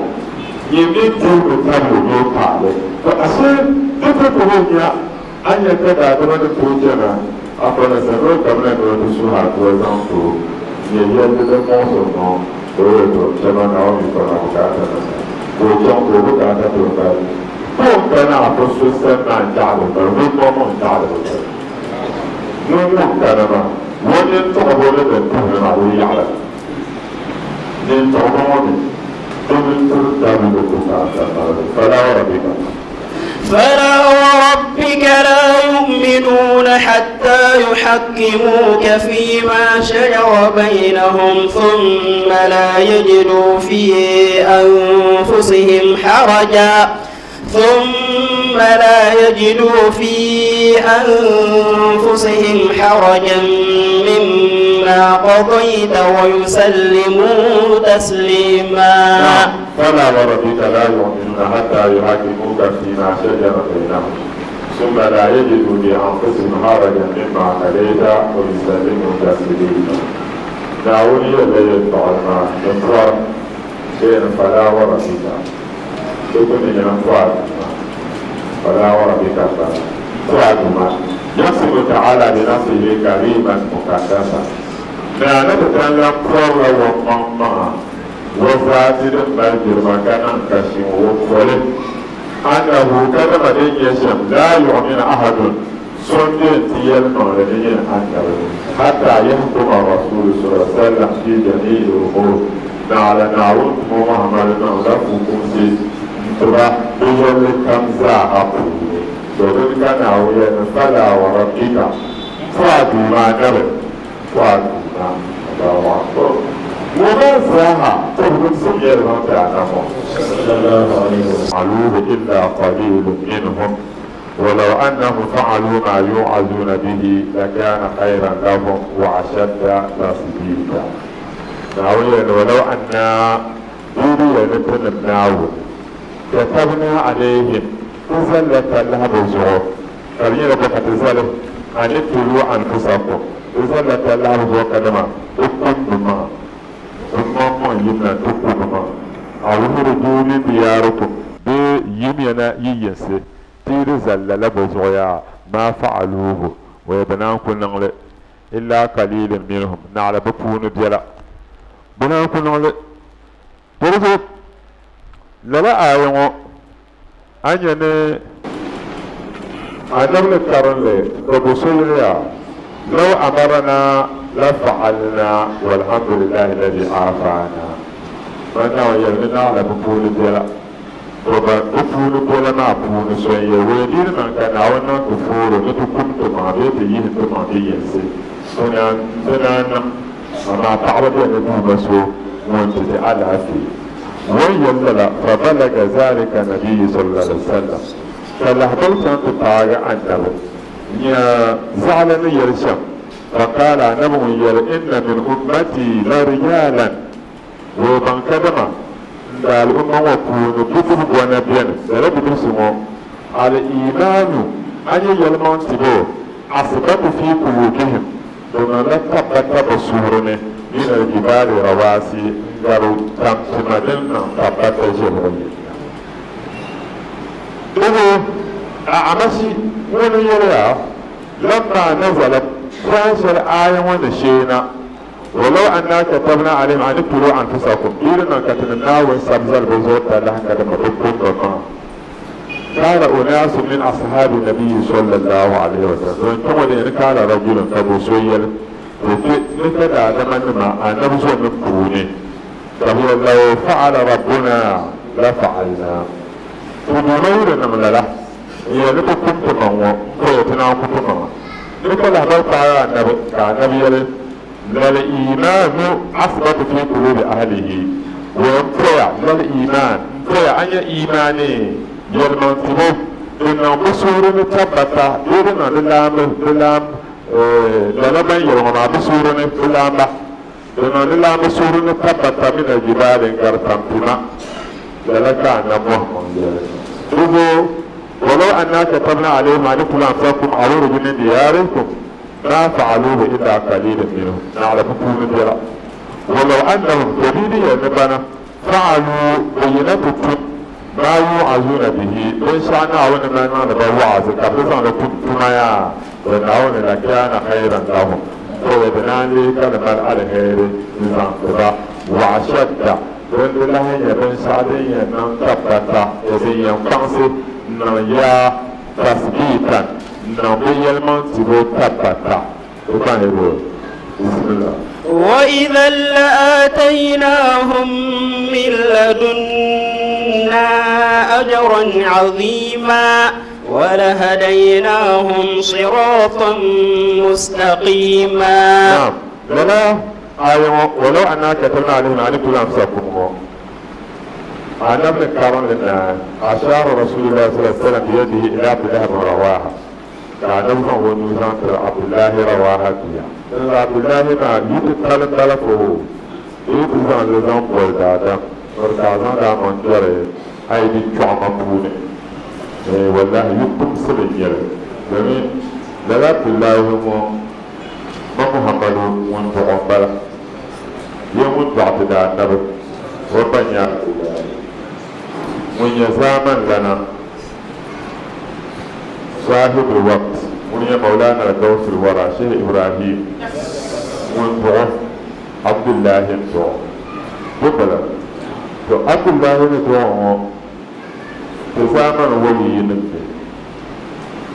Nyɛ mi dihimi tabili ni o paai li. To ashe di ti puhi nya a nya ka daadama ni tooi chana a kɔnasa ni o kamina ni o ti suhi adua zaŋ ti o. Nyɛ yɛlli din muɣisiri ŋɔ ka o yɛli to chama Naomi kɔna bukaata na ka o chaŋ ka o bukaata ti o mali. Ko n-kana a po so sani maa n-chaɣili bari ŋun mɔŋ n-chaɣili bi bari. Ŋun ŋun kana maa, o nintuɣibo ni din tuhili maa di yaɣila. Nintuɣibo ŋɔ mi, di mi tiri dabili bukaata malibu. Fala wa rabbika. Fala wa rabbika la yu'minuuna hatta yuhakkimuuka fiima shajara baynahum thumma la yajiduu fi anfusihim haraja ثم لا يجدوا في أنفسهم حرجا مما قضيت ويسلموا تسليما. نعم. فلا وربك لا يؤمنون حتى يحكموك فيما شجر بينهم ثم لا يجدوا لأنفسهم حرجا مما قضيت ويسلموا تسليما. Naawuni yɛlila yɛltɔɣali maa ni pɔri bee ni fala warabika di gbunni nyɛla m pɔri Duuma fala warabika m-bala m pɔri Duuma yaqsimu ta'ala bi nafsihi kariman muqaddasa Naa ni bi dan lan pɔrila o maŋmaŋa o zaati din mali jilima ka niŋ kasi ŋɔ o poli annahu kadama din nyɛ shɛm laa yuɣminu ahadun So m-be nti yɛlimaŋli ni nyini Annabi, hatta yahkuma Rasuulu sallallaahu alayhi wa sallam fi jamii'il umuur, naɣila Naawuni tumo Muhammadu niŋla fukumsi n-ti ba bɛ yɛlli kam zaaha puuni. To dini ka Naawuni yɛli ni, Fala wa rabbika, m-puhi a Duuma Annabi, m-puhi a Duuma, Allahu Akbar. Ŋɔ maa zaaha tibigimsim yɛli zaŋ ti Annabi Muhammad. Fa'aluuhu illa qaliilun minhum. Walaw annahum fa'alu ma yu'azuna bihi lakana khayran lahum wa ashadda tasbita. Naawuni yɛli ni walaw anna di yi di yɛli ni tinim Naawuni katabna alayhim ti zalila talahi bɛ zuɣu ka di nyɛla bɔ ka ti zali an iqtulu anfusakum ti zalila talahi bɛ zuɣu kadama bɛ kum bɛ maŋa bɛ maŋmaŋ yimina nti ku bɛ maŋa aw ukhrijuu min diyarikum bee yimiya na yi yinsi ti yi di zali lala bɔ zuɣu yaa maa fa'aluuhu o ya bɛ naan ku niŋ li. Illa qaliilun minhum, naɣila bɛ puuni bela. Bɛ naan ku niŋ li. Dinzuɣu lala aaya ŋɔ a ni nya ni Anabi ni karinli ka bo so yeliya, Law amarana la fa'alna walhamdulillahi alladhi aafana. Man Naawuni yeli ni naɣila bɛ puuni bela. Bɛ ban bɛ puuni bela maa puuni so n-yeli, Wee di ni niŋ ka Naawuni niŋ ti fooro ni ti kum ti maŋa bee ti yihi ti maŋ di yinsi, ti naan ti naan niŋ, amaa paɣaba be ni Duuma so ŋun ti ti alaafee. O ni yeli lala, fabalaga zalika nabiyyu sallallahu alaihi wasallam, ka lahibali chaŋ ti paagi Annabi nya zaɣila ni yeli shɛm, faqaala Annabi ŋun yeli, Inna min ummati la rijalan Wee baŋ kadama n da al'umma ŋɔ puuni bidib gɔna beni, lala bidibsi ŋɔ, al-iimaanu, a nya yɛlimaŋ tibo, asbatu fi kulubihim, bɛ niŋla tabbata bɛ suhuri ni, min al-jibaali rawaasi, n-gari tampima din niŋ tabbata ʒe luɣ yini. Dubu, A'amashi ŋuni yɛliya, Lamma nazalat, saha shɛli aaya ŋɔ ni sheena, Walaw anna katabna alayhim an iqtuluu anfusakum, di yi di niŋ ka tinim Naawuni sabi zali bɛ zuɣu talahi ka dama bɛ kum bɛ maŋa. Kaana unaasun min ashaabi nabiyyi sallallahu alayhi wa sallam, domin kpe ŋɔ di yɛn kaana rajulun ka bo so yɛli, Di kpe ni ka daadama nima Anabi zonim puuni ka bɛ yɛli, Law fa'ala rabbuna la fa'alna. Ti Duuma yi di niŋ lala, n yɛli ni ti kum ti maŋ ŋɔ, m poya ti naan ku ti maŋa. Ni ka lahibali paai Anabi, ka Anabi yɛli, Lal iimaanu asbatu fi kulubi ahlihi, wɔ m poya, lal iimaan, m poya a nya iimaani yɛlimaŋtibo din niŋ bɛ suhuri ni tabbata bee di niŋ di laamba, di laam, lala ban yɛli ŋɔ maa bɛ suhuri ni, di laamba, di niŋ di laamba suhuri ni tabbata min aljibaali n-gari tampima. Lala ka Annabi Muhammad yɛli. Dinzuɣu, Walaw anna katabna alayhim an iqtulu anfusakum aw ukhruju min diyarikum ma fa'aluhu illa qalilun minhum, naɣila bɛ puuni bela. Walaw annahum, to bɛ yi di yɛli ni bana, fa'alu bɛ yina ti tum ma yu'azuna bihi, binshɛɣu Naawuni ni mali niŋdi ba wa'azi ka bɛ zaŋ li tum tuma yaa, bɛ Naawuni lakana khayran lahum, n-kɔya di naan leei ka di mali aliheri n-zaŋ ti ba, wa ashadda, Din di lahi nyɛ binshɛɣu din yɛn niŋ tabbata, din yɛn kpaŋsi n-niŋ yaa, tasbiitan, n-niŋ bɛ yɛlimaŋtibo tabbata. Di kpahi bo. Bismillah. وَإِذًا لَآتَيْنَاهُم مِّن لَّدُنَّا أَجْرًا عَظِيمًا وَلَهَدَيْنَاهُمْ صِرَاطًا مُّسْتَقِيمًا. Naam. Lala Aaya ŋɔ, Walaw anna katabna alayhim an iqtulu anfusakum ŋɔ, Anabi ni karim li naai, ashaara Rasulillahi sallallahu alayhi wa sallam biyadihi ila Abdullahi bin Rawaha, ka Anabi zaŋ o nuu zaŋ tiri Abdullahi Rawaha bia. Dinzuɣu Abdullahi maa yi ti tali m-bala fo, bɛ yi ti zaŋ li zaŋ boli daadam, miri ka a zaŋdi a maŋ kpɛri a yi di chɔɣima puuni. Eeh wallahi yu kumsili n-nyɛ li, domin lala Abdullahi ŋɔ Ma Muhammadu ŋun dɔɣi m-bala, ya ŋun dɔɣi ti daanabi, o ba nyɛ Abdullahi, ŋun nyɛ zaamani lana, Sahibul waqt, ŋun nyɛ Maulana al-Gawsul Wara, Shehi Ibrahim, ŋun dɔɣi Abdullahi n-dɔɣi o bala. To Abdullahi ni dɔɣi ŋɔ, ti zaamani waliyinim ni.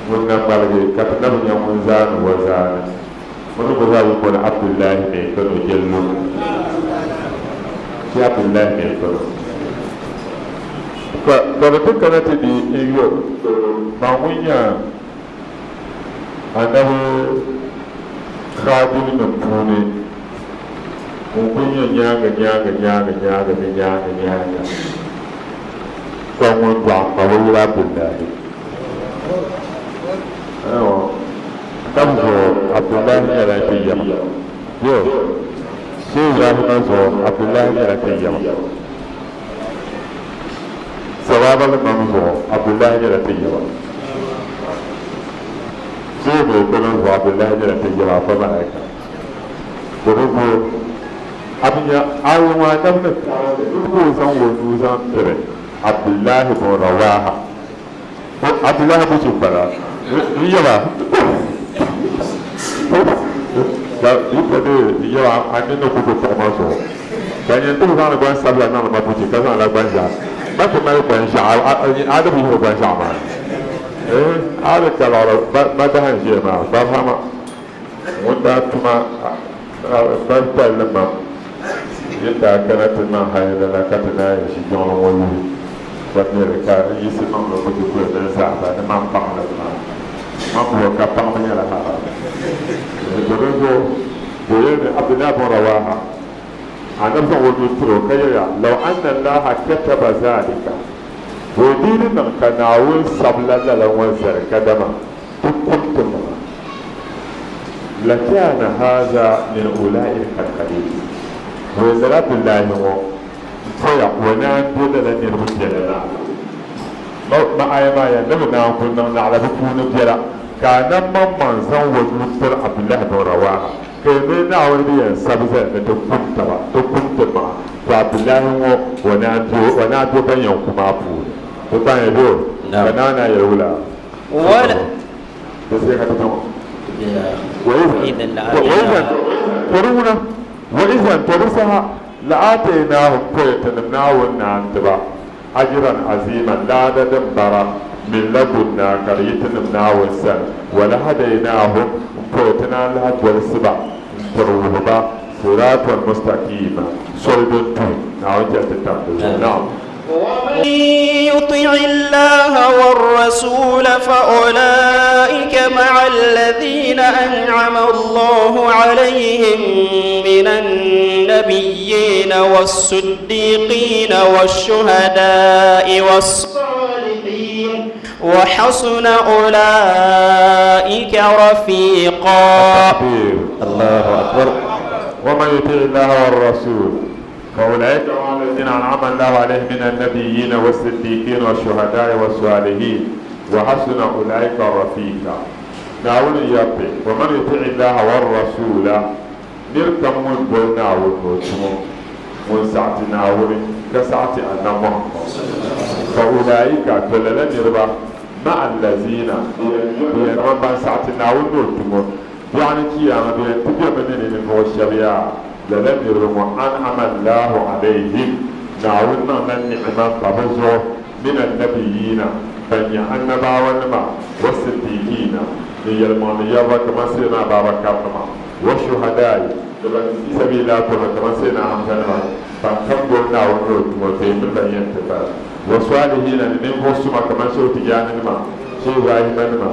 Ŋun na ŋmaligi ka ti na bi nya ŋun zaani o zaani. O ni gba zaa yi boli Abdullahi Mai Kano Jallo. Ti Abdullahi Mai Kano. Ka ka di ti kana ti di n-yo ma ŋun nya Anabi Khadim nim puuni ŋun kuli nyɛ nyaaŋa nyaaŋa nyaaŋa nyaaŋa ni nyaaŋa nyaaŋa ka ŋun dɔɣi m ma bi yuli Abdullahi. Tab zuɣu Abdullahi nyɛla ti yaba. Yo, Shehu Ibrahima zuɣu Abdullahi nyɛla ti yaba. Sawaba Limam zuɣu Abdullahi nyɛla ti yaba. Shehu Maikano zuɣu Abdullahi nyɛla ti yaba Afa Malaika. Domin bo a bi nya ayi ŋɔ anabi ni karili ni ka o zaŋ o nuu zaŋ tiri Abdullahi bin Rawaha. Abdullahi Buchi m-bala n yaba. Ka yi pa deei yɛli a nini ni ku ti tuɣi ma zuɣu, ka nyini ti bi zaŋdi gbansabila niŋdi ma buchi ka zaŋla gbanʒiɛɣu. Ba ti mali gbanʒiɛɣu, a di bi yihiri gbanʒiɛɣu maa ni. Eeh, a di ka liɣiri ba dahi n-ʒiya maa, Barhama ŋun daa tuma ba palli mam yi daa kana ti niŋ hayila la ka ti naan yi ʒi jiŋli ŋɔ yuhi ba miri ka n yiɣisi niŋ li buchi kuli ni n zahi ba ni man paŋ li maa. Man bɔ ka paŋbu nyɛla haram. Di zuɣu ka o yɛli ni Abdullah bin Rawaha, Anabi zaŋ o nuu tiri o ka yɛliya, Law anna Allaha kataba zalika, bɔ di yi di niŋ ka Naawuni sabila lala ŋɔ zali kadama ti kum ti maŋa, lakana haza min ulaika alqalil, bɔ lala Abdullahi ŋɔ n-poya o naan be lala niriba biɛla la. Ma aya maa yɛn ni bɛ naan ku niŋ naɣila bɛ puuni biɛla, ka a nam maŋmaŋ zaŋ o nuu tiri Abdullahi bin Rawaha, ka yi mi Naawuni ni yɛn sabi zali ni ti kum taba, ti kum ti maŋa, to Abdullahi ŋɔ o naan be o naan be ban yɛn ku maa puuni. Di baŋya bee o? Ka Naawuni naan yɛli wula? Di saha ka ti chaŋ o. Wa izan, wa izan, to di saha, la'ataynahum, pɔi tinim Naawuni naan ti ba. Ajran aziiman, laada din bara, min ladunnaa, ka di yi Tinim Naawuni sani, walahadainaahum, m-pɔi ti naan lahi dolsi ba, n-tiri wuhi ba, siraatan mustaqiima, soli din tuhi, Naawuni chɛli ti tam di zuɣu. Naam. ومن يطع الله والرسول فأولئك مع الذين أنعم الله عليهم من النبيين والصديقين والشهداء والصالحين وحسن أولئك رفيقا. تكبير. الله أكبر. ومن يطع الله والرسول فأولئك مع الذين أنعم الله عليهم من النبيين والصديقين والشهداء والصالحين وحسن أولئك رفيقا. Naawuni yabbi, ومن يطع الله والرسول, nir kam ŋun doli Naawuni ni o tumo, ŋun saɣiti Naawuni ka saɣiti Annabi Muhammad, fa ulaika, to lala niriba, ma'a allazina, bɛ yɛn niŋ ban saɣiti Naawuni ni o tumo, biɛɣuni Chiyaama bɛ yɛn ti bemi ni ni ninvuɣu shɛba yaa, lala niriba ŋɔ, an'ama Allahu alayhim, Naawuni niŋla ni'ima m-pa bɛ zuɣu, min annabiyiina, ban nyɛ annabaawanima, wa siddiiqiina, ni yɛlimaŋli yɛriba kaman Sayyidina Ababakar nima, wa shuhadaai, ni ban fi sabiilillahi tɔbu kaman Sayyidina Hamza nima, ban kam doli Naawuni ni o tumo, to yi mini ban yɛn ti bala, wa saalihiina, ni ninvuɣ suma kaman Shehu Tijani nima, Shehu Ibrahima nima,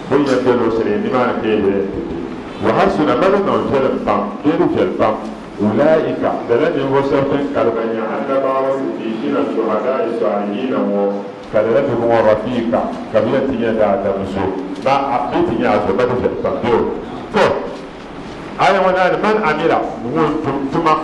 bɛ ni yɛn be luɣ shɛli nimaani ka yi bɛ yɛn ti be. Wa hasuna, mali niŋ viɛlim pam bee di viɛli pam. Ulaika, lala ninvuɣ shɛba bɛn kali ban nyɛ annabawa, siddiiqiina, shuhadaai, saalihiina ŋɔ, ka lala bihi ŋɔ rafiika, ka bɛ yɛn ti nyɛ daadam zo, ma a bɛ ti nyɛ a zo, ma di viɛli pam bee o? Tɔ! Aya ŋɔ naani, man amila, ŋun tum tuma,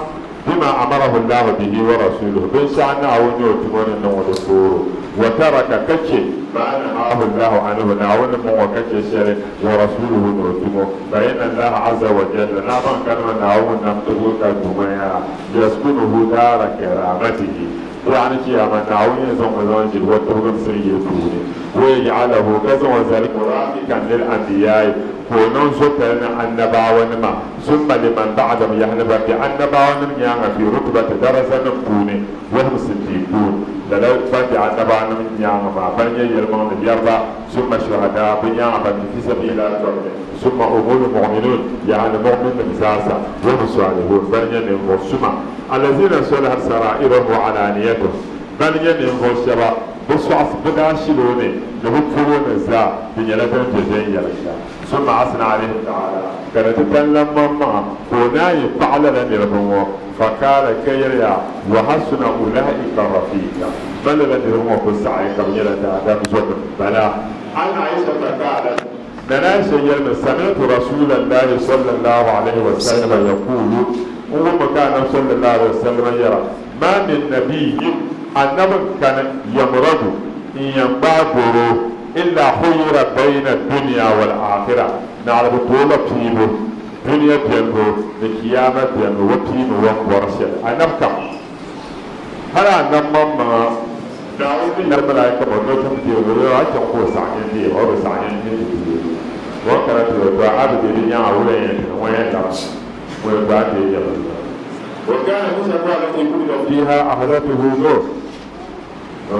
bima amarahu Allahu bihi wa rasuluhu, binshɛɣu Naawuni ni o tumo ni niŋ o di fooro, wa taraka, ka chɛ, ma nahahu Allahu anhu, Naawuni ni bɔŋɔ ka chɛ shɛli, wa rasuluhu, ni o tumo, fa inna Allaha azza wa jalla, Naawuni kanima Naawuni ŋun nam tibigi ka duuma yaa, yaskunuhu daara karaamatihi, Biɛɣuni Chiyaama, Naawuni yɛn zaŋ o zaŋ ʒili o tibigimsim yili puuni, wa yaj'alahu, ka zaŋ o zali murafiqan lil anbiyaai, ka o niŋ zotali ni annabaawanima, summa liman ba'dahum, yaha ni ban be annabaawanim nyaaŋa fi rutbati darazanim puuni, wa hum siddiquun, lala ban be annabaawanim nyaaŋa maa ban nyɛ yɛlimaŋli yɛriba, summa shuhadaa, bɛ nyaaŋa ban be fi sabiilillahi tɔbu ni, summa umul mu'minuun, yaha ni mu'minnim zaasa, wa hum saalihun, ban nyɛ ninvuɣ suma. Allazina salahat sara'irhum wa alaniyatuhum, bana nyɛ ninvuɣ shɛba bɛ sɔɣis bɛ daashiloo ni, ni bɛ polo ni zaa, di nyɛla din be viɛnyɛliŋga. Summa asna alayhim ta'ala, ka ni ti tan lan maŋmaŋa ka o naanyi paɣi lala niriba ŋɔ, fakaala, ka yɛli ya, Wa hasuna ulaika rafiika, man lala niriba ŋɔ ku saɣi ka bɛ nyɛla daadam zɔnim bala. An Aishata qaalat, Nana Aisha yɛlimi, Sami'tu Rasuulallahi sallallahu alayhi wa sallama yakuulu, N wummi ka Anabi sallallahu alayhi wa sallama yɛra, Maa min nabiyyin, Anabi n-kani, yamradu, n-yɛn gbaai doro, illa khuyyira bayna dunya wal aakhira, naɣila bɛ ti o la piibu, dunia benibu ni Chiyaama benibu, o piimi o ni bɔri shɛli. Anabi kam, Hali Anabi maŋmaŋa, Naawuni ni yɛli malaika maa ni o chaŋ ti deegi o, a chaŋ ka o saɣi ni n deeg o, o bi saɣi ni n ti deeg o. O kana ti yɛltɔɣa a bi deei di nyaŋa wula yɛn ti niŋ o yɛn labi o yɛltɔɣa deei yɛli فيها أخذته موت to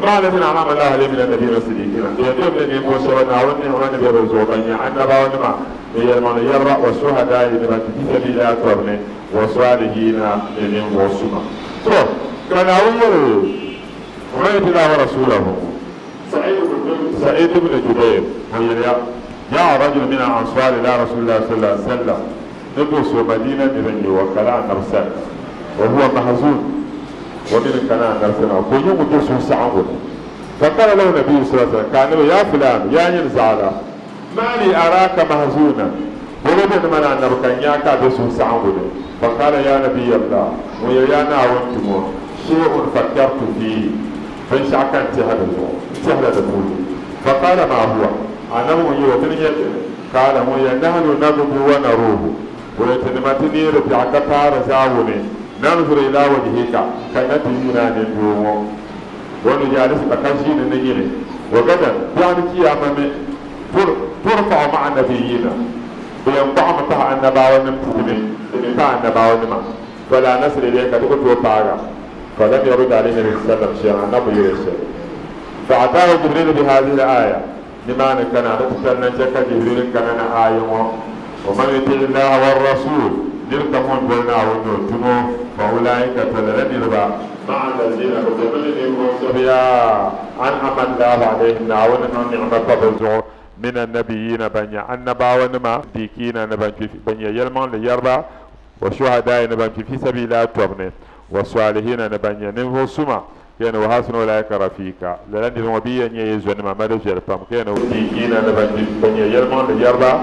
ma la zina ma la hali min annabi rasulina ya to ne ne ko shaba na wani wani be zo ban ya annabawa nima ne yalma ne yarra wa shuhada ne ba fi sabilillah to ne wa salihina ne ne wa suma to kana wani wa yatila wa rasulahu سعيد بن جبير جاء رجل من الأنصار إلى رسول الله صلى الله عليه وسلم ندرس مدينة بن وكلا نرسل وهو محزون ومن كان نرسل ويوم درس سعود فقال له النبي صلى الله عليه وسلم كان يا فلان يا ينزعلا ما لي أراك محزونا ولد من أن نركن يا سعود فقال يا نبي الله ويا ناونتم شيء فكرت فيه فإن شعك انتهى الدخول فقال ما هو أنا من يوتني قال هو نحن نغدو ونروح ويتنمتني ربعك تار زاوني ننظر إلى وجهك كنتينا ندوم ونجالس بكشين نجري وغدا يعني كيامة ترفع مع النبيين بينقع متى النبا ونمتني متى النبا ونما فلا نصل إليك تقول وطاغا فلم يرد عليه النبي صلى الله عليه وسلم شيئا النبي يشهد فأتاه جبريل بهذه الآية لما كان نتسلنا شك جبريل كان آية ومن يطع الله والرسول نلك من قلنا ونوتمو فأولئك تللن ربا مع الذين أنعم الله عليهم نعون نعمة بزو من النبيين بني النبا ونما ديكين بني يلمان ليربا وشهداء نبني في سبيل الله تبني والصالحين نبني نفو سما كان وحسن أولئك رفيقا لأن المبي أن يزون ما مدى جربام كان ديكين نبني يلمان ليربا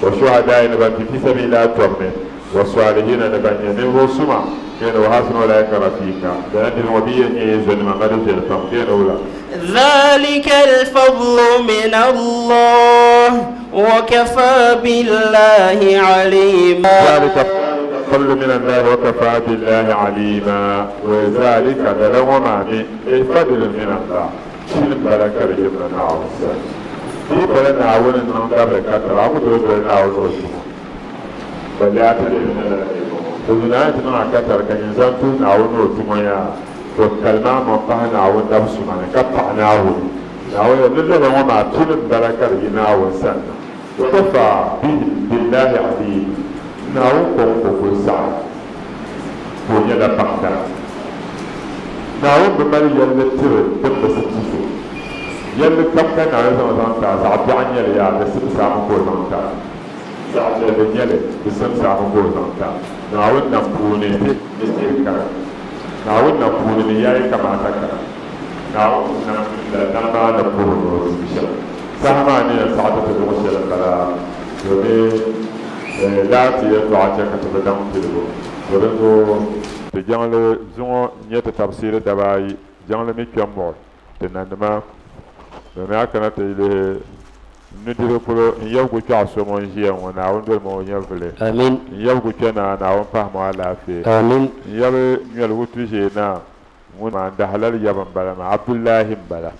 وشهداء نبني في سبيل الله تبني والصالحين نبني نفو سما كان وحسن أولئك رفيقا لأن المبي أن يزون ما مدى جربام كان أولا ذلك الفضل من الله وكفى بالله عليما. ذلك الفضل من الله وكفى بالله عليما. وذلك لو ما فضل من الله شنو بركة رجبنا نعوز في بلد نعون نعم بركة رعب دول نعون بل تدنا تنا كتر كان إنسان تون نعون وتمايا وكلمة منطقة نعون نفسه معنا كطع نعون نعون لله لو ما شنو بركة رجبنا نعون سنة وكفى بالله عليم نعون كون كل ساعة بنيا بحدا نعون بمالي يلي ترى بس تشوف يلي كم كان على زمان تا ساعة عن يلي يا بس ساعة مكو زمان تا ساعة يلي يلي بس ساعة مكو زمان تا نعون نبوني نسير نعون نبوني ياي كما تكر نعون نبوني نبوني بشر سهماني ساعة تدوشة لبلا domin laati yɛltɔɣa chɛ ka ti bi daŋ piligu to ti jiŋli zuŋɔ nyɛ ti tabsiiri dabaayi jiŋli mi kpɛ muɣi ti nanima domin a kana ti lihi nudirigu polo n yɛbigu kpɛɣu so ŋun ʒiya ŋɔ Naawuni dolimi o nyɛvili Amin. n yɛbigu kpɛ naa Naawuni pahimi o alaafee Amin. n yɛbi nyɔligu tuʒee naa ŋun maa n dahalali yɛbi n bala maa Abdullahi n bala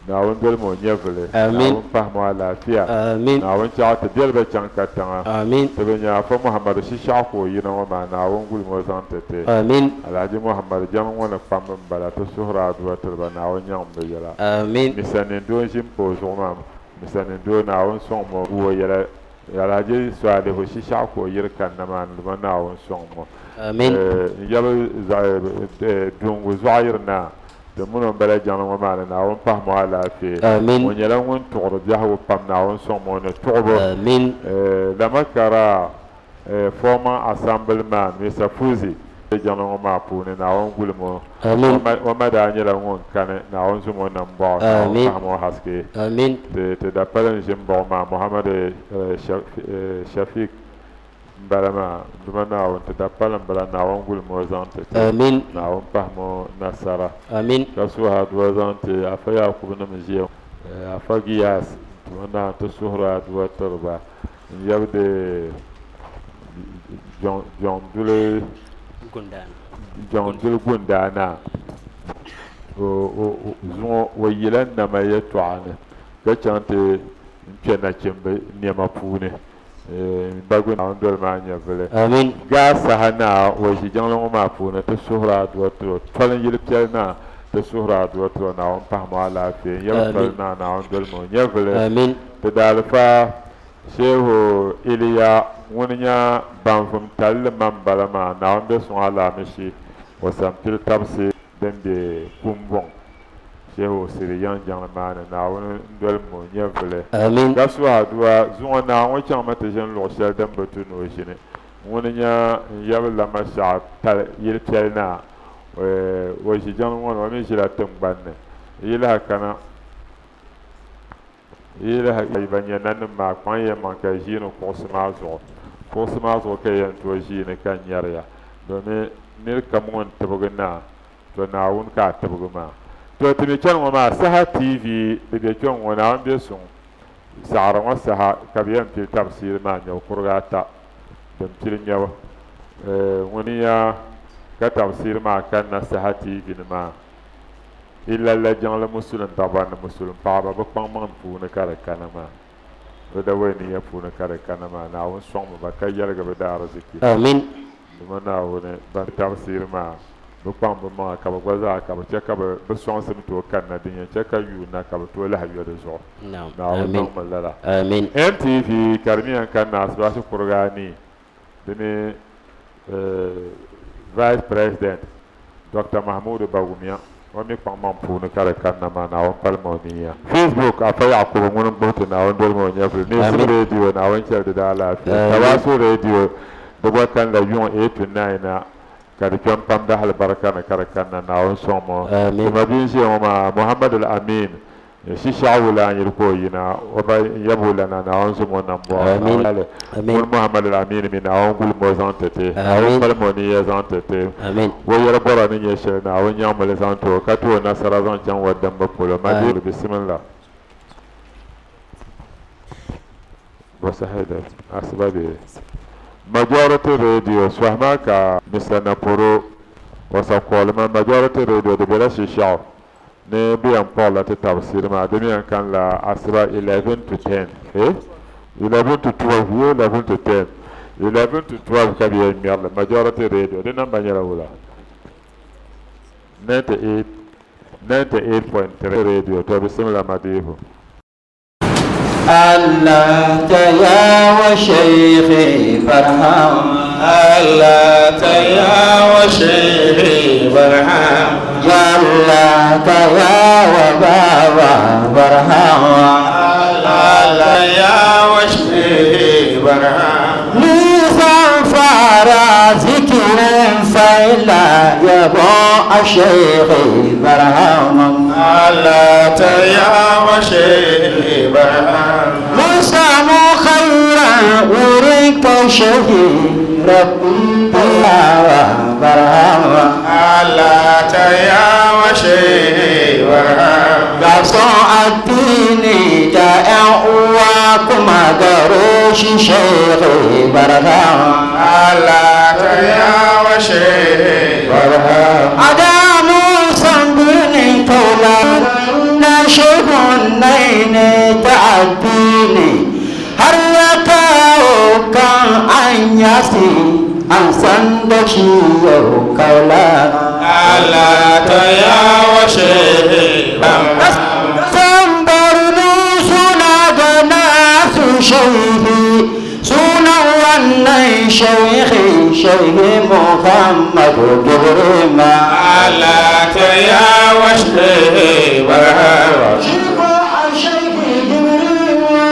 Naawuni dolimi o nyɛvili Amin. Naawuni pahimi o alaafee Amin. Naawuni chaɣ ti deliba chaŋ katiŋa Amin. ti bi nya afa Muhammadu Shishɛɣu ka o yina ŋɔ maa Naawuni gulimi o zaŋ ti ti Amin. Alhaji Muhammadu jɛma ŋɔ ni kpambi n bala ti suhuri aduwa tiriba Naawuni nyaŋ bi yɛla Amin. misanin doo n ʒi n pa o zuɣu maa misanin doo Naawuni sɔŋ mo o yɛla Alhaji Salihu Shishɛɣu ka o yiri kanna maa ni duma Naawuni sɔŋ mo Amin. n yɛbi dungu zuɣu yiri naa ti muni n bala jiŋli ŋɔ maa ni Naawuni pahimi o alaafee Amin. o nyɛla ŋun tuɣuri biɛhigu pam Naawuni sɔŋ mo ni tuɣubu Amin. Lamakara former assemblyman Mr. Fuzi jiŋli ŋɔ maa puuni Naawuni gulimi o Amin. o ma daa nyɛla ŋun kani Naawuni zum o nambɔɣu Naawuni Amin. pahimi o haske Amin. ti da pali n ʒi n baɣa maa Muhammad Shafiq n bala maa duma Naawuni ti da pali n bala Naawuni gulimi o zaŋ ti ti Amin. Naawuni pahimi o nasara Amin. ka suhi aduwa zaŋ ti afa Yakubu nim ʒiya afa Giyas duma Naawuni ti suhuri aduwa tiriba n yɛbi de jɔŋduli jɔŋduli gundaana o zuŋɔ o yila nama yɛltɔɣa ni ka chaŋ ti n-kpe nachimba nɛma puuni. M ba gba Naawuni doli maa nyɛvili. Amin. Gaa saha naa o ʒi jiŋli ŋɔ maa puuni ti suhiri a dua tiri o. Toli n yili piɛli naa ti suhiri a dua tiri o Naawuni pahim o alaafee. N yɛli toli naa Naawuni doli ma o nyɛvili. Amin. Ti daalifa Shehu Iliya ŋuni nya banvum talli ma m-bala maa Naawuni be suŋ alaamishi o sampili tabisi din be Kumbuŋ. Shehu Siri yiŋ jiŋli maa ni, Naawuni n-doli ma o nyɛvili. Amin. Ka suhi aduwa, Zuŋɔ naa ŋɔ chaŋmi ti ʒini luɣ shɛli din bi tu ni o ʒini. Ŋuni nya n-yab Lamashɛɣu pali yili piɛli naa. O ʒi jiŋli ŋɔ ni, o mi ʒila tiŋgbani ni. Yi lahi kana, yi lahi ban nyɛ nanim maa, kpaŋ ya maŋ ka yi ʒiini kuɣusi maa zuɣu. Kuɣusi maa zuɣu ka yi yɛn tooi ʒiini ka nyari ya, domi nir kam ŋun tibigi naa To Naawuni ka a tibigi maa. To ti mi chani ŋɔ maa saha TV di be kpe ŋ-ŋɔ Naawuni be suŋ saɣiri ŋɔ saha ka bɛ yɛn pili tabisiiri maa ŋmɛbu kurigi ata din pili ŋmɛbu ŋuniya ka tabisiiri maa kanna saha TV ni maa ilalla jiŋli musulim dabba ni musulim paɣaba bɛ kpaŋmaŋ puuni ka di kana maa bɛ dawei niya puuni ka di kana maa Naawuni sɔŋmi ba ka yɛligi bɛ daariziki. Amin. Dama Naawuni ban tabisiri maa bi kpaŋ bɛ maŋa ka bɛ gba zaa ka bɛ chɛ ka bɛ sɔŋsim tooi kanna din yɛn chɛ ka yuuna ka bɛ tooi lahi yo di zuɣu. Naawuni niŋmi lala. MTV ka di mi yɛn kanna asibaasi kuriga anii di ni Vice President Doctor Mahmudu Bawumia o mi kpaŋmaŋ puuni ka di kanna maa Naawuni palimi o niya. Facebook Afa Yakubu ŋuni n-gbubi ti Naawuni dolimi o nyɛvili. Neesim Radio Naawuni chɛli di daalaafee. Tawasu Radio di gba kanila yuŋ 8 to 9 na ka di kpɛm pam dahalibarika ni ka di kanna Naawuni sɔŋmi o. Ti ma bia n-ʒiya ŋɔ maa Muhammad Al-Amin Shishɛɣu wula n-yuli ka o yina, o ba n-yab o lana, Naawuni zom o nambɔɣu. Naawuni yɛli, Ŋun Muhammad Al-Amini mi, Naawuni gulim o zaŋ ti ti, Naawuni kpalim o niya zaŋ ti ti, o yɛli bɔra ni nyɛ shɛli, Naawuni nyaŋmi li zaŋ ti o, ka ti o nasara zaŋ chaŋ o dimba polo. Madi, bisimillah. Bɔ saha da asiba bee? Majority Radio sɔhi maa ka Mister Naporo o sakoolima Majority Radio di bela Shishɛɣu ni bɛ yɛn kpuɣila ti tabisiri maa di mi yɛn kanila asiba 11 to 10 eh 11 to 12 yeah 11 to 10 11 to 12 ka bɛ yɛn ŋmɛri li majority radio di namba nyɛla wula 98 98.3 radio to bisimila madiibu. Allah ta ya wa shaykhi barham Allah ta ya wa shaykhi barham Ya Allah ta ya wa baba barham Allah ya wa shaykhi barham Nisan fara zikirin faila yabo a shaykhi barham Allah ta ya wa shaykhi barham Mun samu khairan wurin ka shehi rabbi barham Allah ta ya wa shaykhi barham Ga son addini da 'yan uwa kuma gare shi shehi barham Allah ta ya wa shaykhi barham Adamu san birnin kaula na shehun nai ne ta addini har ya kawo kan an yasi an san da shi yau kaula. Allah ta ya wa shaykhi barham San barno suna ga nasu shehi sunan wannan shehi shehi Muhammadu Gibrima. Allah ta ya wa shaykhi barham Shigo a shehi Gibrima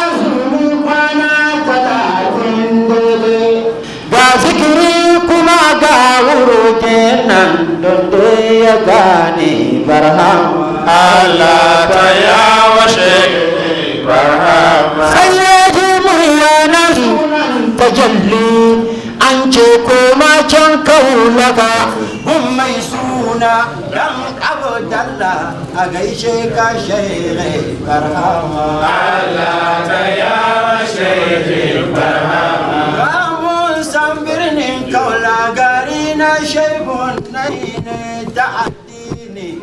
azumi kwana 30 daidai. Ga zikiri kuma ga wurin nan don dai ya gane barhama. Allah ta ya wa shaykhi barham Sai ya ji murya na sunan tajalli an ce koma can kaulaka gun mai suna dan Abdallah a gaishe ka shehi barhama. Allah ta ya wa shaykhi barham Ramun san birnin kaula gari na shehun nai ne ta addini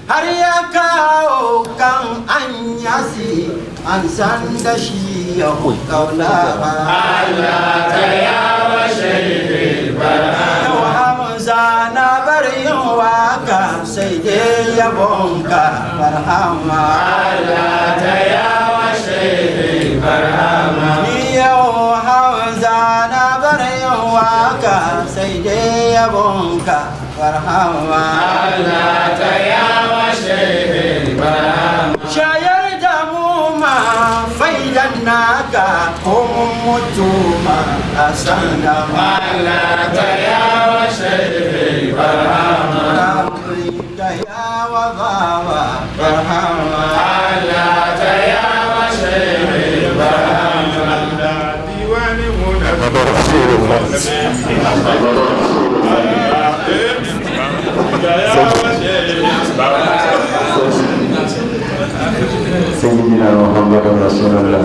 har ya kawo kan an yasi An san da shi yau kaulaha. Allah ta yawa shehi barhama. Yau Hamza na bar yin waka sai dai yabonka barhama. Allah ta yawa shehi barhama. Ni yau Hamza na bar yin waka sai dai yabonka barhama. Allah ta yawa shehi barhama. Shayar da mu ma faidan naka ko mun mutu ma a san da ma. Allah ta yawa shehi barhama. Ta yawa baba barhama. Allah ta yawa shehi barhama. Diwani muna سيدنا محمد رسول الله.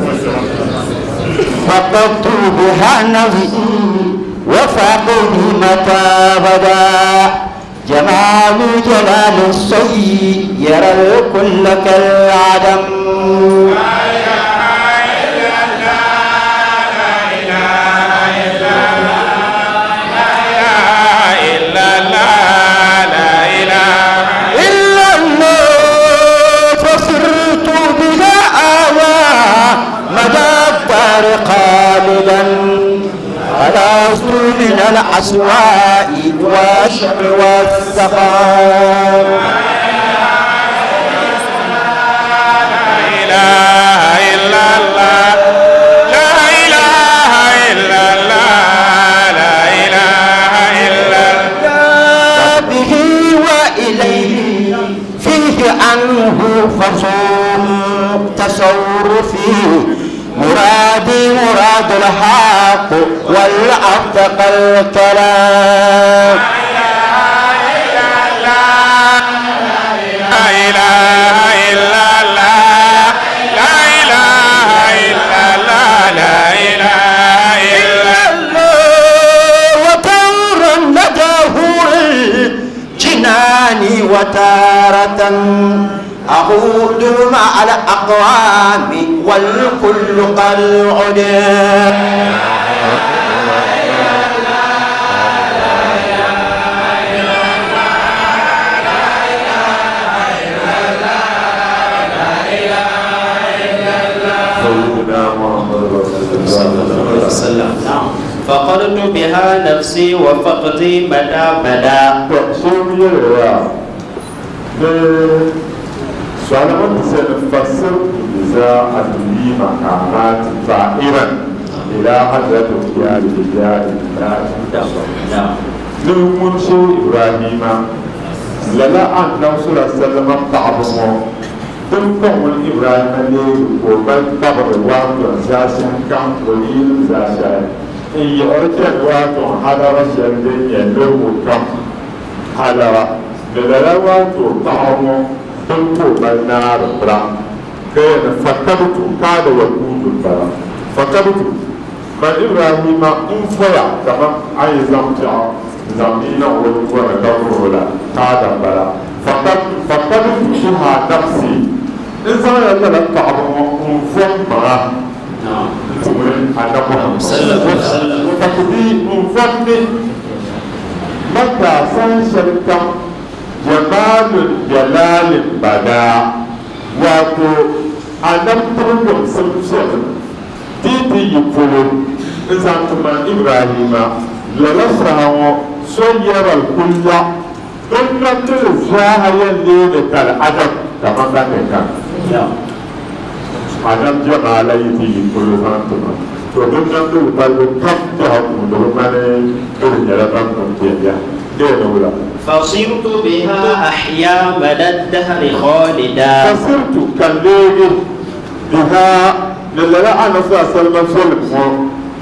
فقدت بها نفسي وفقدي متى بدا جمال جلال الصي يرى الكل كالعدم. إلا الله فصرت بها آوى مدى الدار خالدا، خلصت من العسواء والشر والسقام. لا إله إلا الله، لا إله إلا الله، لا إله إلا الله. به وإليه فيه عنه فصوم تصرفي مرادي مراد الحق والأصدق الكلام. لا إله إلا الله، لا إله إلا الله، لا إله إلا الله. وتورا نداه الجنان وتارة أعود مع الأقوام والكل قد عدا. سيدنا محمد رسول الله. فقدت بها نفسي وفقدي مدى بدا. To sun yɛlɛya ni sɔlima sɛni fasir za adli maqamat fa'iran ila hadrati qiyam bijahi ni ŋun so Ibrahima lala annabi sallallahu alaihi wasallam paɣaba ŋɔ din kɔŋ ŋun Ibrahima leegi ka o mali kpabiri waatɔn zaashɛhi kam o yinim zaashɛhi n yiɣiri chani waatɔn hadara shɛli din nyɛ niriba kam hadara ni lala waatɔ paɣa ŋɔ din ka o mali naari bira ka yɛni fakabtu kaada yakuutu bala fakabtu man Ibrahima n foya kaman a yi zaŋ piɛɣu n zaŋ bia niŋ o bɔri ka vuri o la kaada n bala fakabtu biha nafsi n zaŋla lala paɣaba ŋɔ n vom maŋa n ti ŋuni annabi Muhammad fakbi n vommi mata san shɛli kam jamalul jalalin bada wato annabi tibilimsim viɛlim ti ti yi polo n zaŋ ti man Ibrahima lala saha ŋɔ so yɛral kulla din namdili zaaha yɛn leeni kali adam kaman ban ni kan adam jamaala yi ti yi polo zaŋ ti ma to din namdili balibu kam biɛha puuni bi ŋmani bɛ di nyɛla ban pun kpɛ biɛha deeni wula. فصرت بها أحيا مدى الدهر خالدا. Fasirtu ka leegi biha ni lala annabi sallallahu alaihi wasallam viɛlim ŋɔ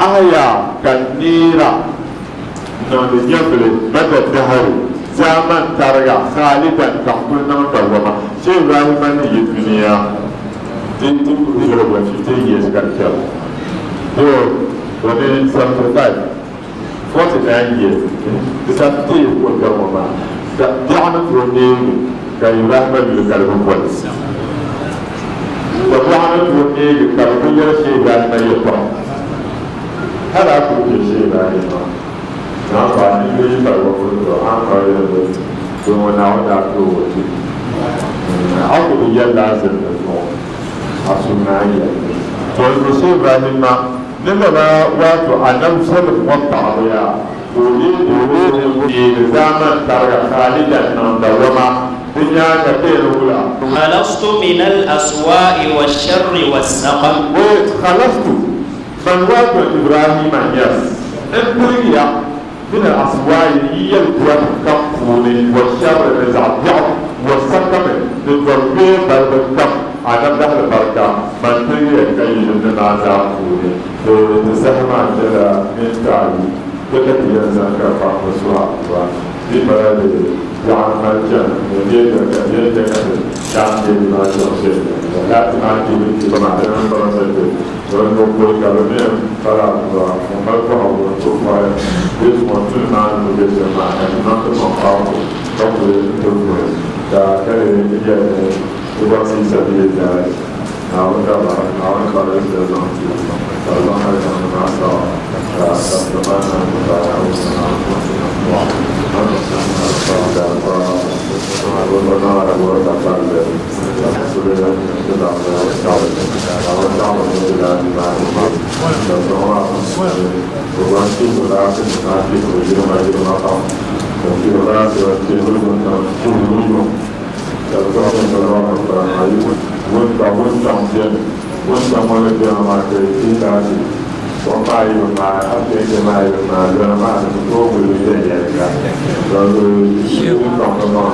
ahya ka neera niŋdi nyɛvili mada dahari zaaman tariga khalidan ka n kuli niŋ dawama. Sheikh Ibrahima ni yi dunia ti ti zirigu 50 years ka di chɛbu to o ni 75 49 years di sa 50 years ka o kpɛri ŋɔ maa ka biɛɣu ni ti o neegi ka Ibrahima yuli ka di bi boli. Ka bɔɣu ni tooi neegi ka bɛ ku yɛli Shehu Ibrahima yɛltɔɣa. Hali a kuli kpe Shehu Ibrahima maa, Naawuni paɣa ninvuɣ yi pali o puli tɔ, a ni bɔri yɛli ni doo ŋɔ Naawuni daa ti o o ti. A ku bi yɛli la a zilimli zuɣu, a suhu naan yɛli li. Tɔ ni Shehu Ibrahima ni lala waato Anabi Salim ŋɔ paɣibu yaa ka o leei o ni deegi zaamani tariga Khalidan niŋ dawama di nyaaŋa bee ni wula? Khalastu min al-aswa'i wa-sharri wa-saqam. O Khalastu, man waato Ibrahima Niass, n pirigi ya min al-aswa'i yi yɛltɔya kam puuni wa-sharri ni zaɣ biɛɣu wa-saqami ni dɔr kpee balibu kam Anab dahali barika, man pirigi ya ka yi ni maa zaa puuni. Di saha maa nyɛla minti ayi di ka ti yɛn zaŋ ka kpamba suhi adua di bala di biɛɣu mali chani ni bɛ yɛn ka yɛn chɛ ka ti daan deebi maa chaŋ shɛli lala ti maa deebi ti ba maa di niŋ ba mi ti dɔni bi kuli ka bi mi pala adua ŋun mali bɔhigu n ti kɔhi bɛ zuŋɔ tuli maa ni ku be shɛm maa ka ti niŋ ti maŋ paɣibu ka kuli n ti kuli ka ka di yɛli ni ti bɔri fi sabilillahi. Naawuni dabara, Naawuni bari shɛli zaŋ ti ka di zaŋ alizanda maa saɣim, ka dabisa maa naai ku paai Naawuni sani, Naawuni zaŋ ti niŋ buɣim, ka niŋ Ka bɛ zaŋ bimbila maa niŋ bala maa yi wuntaŋ wuntaŋ beni, wuntaŋ ŋɔ ni beni maa ka yi ti laati kom maa yi bi maai, a peenti maa yi bi maai, lɔna maa di ku tooi wuligi viɛnyɛliŋga. Dinzuɣu yi wuntaŋ ŋɔ maa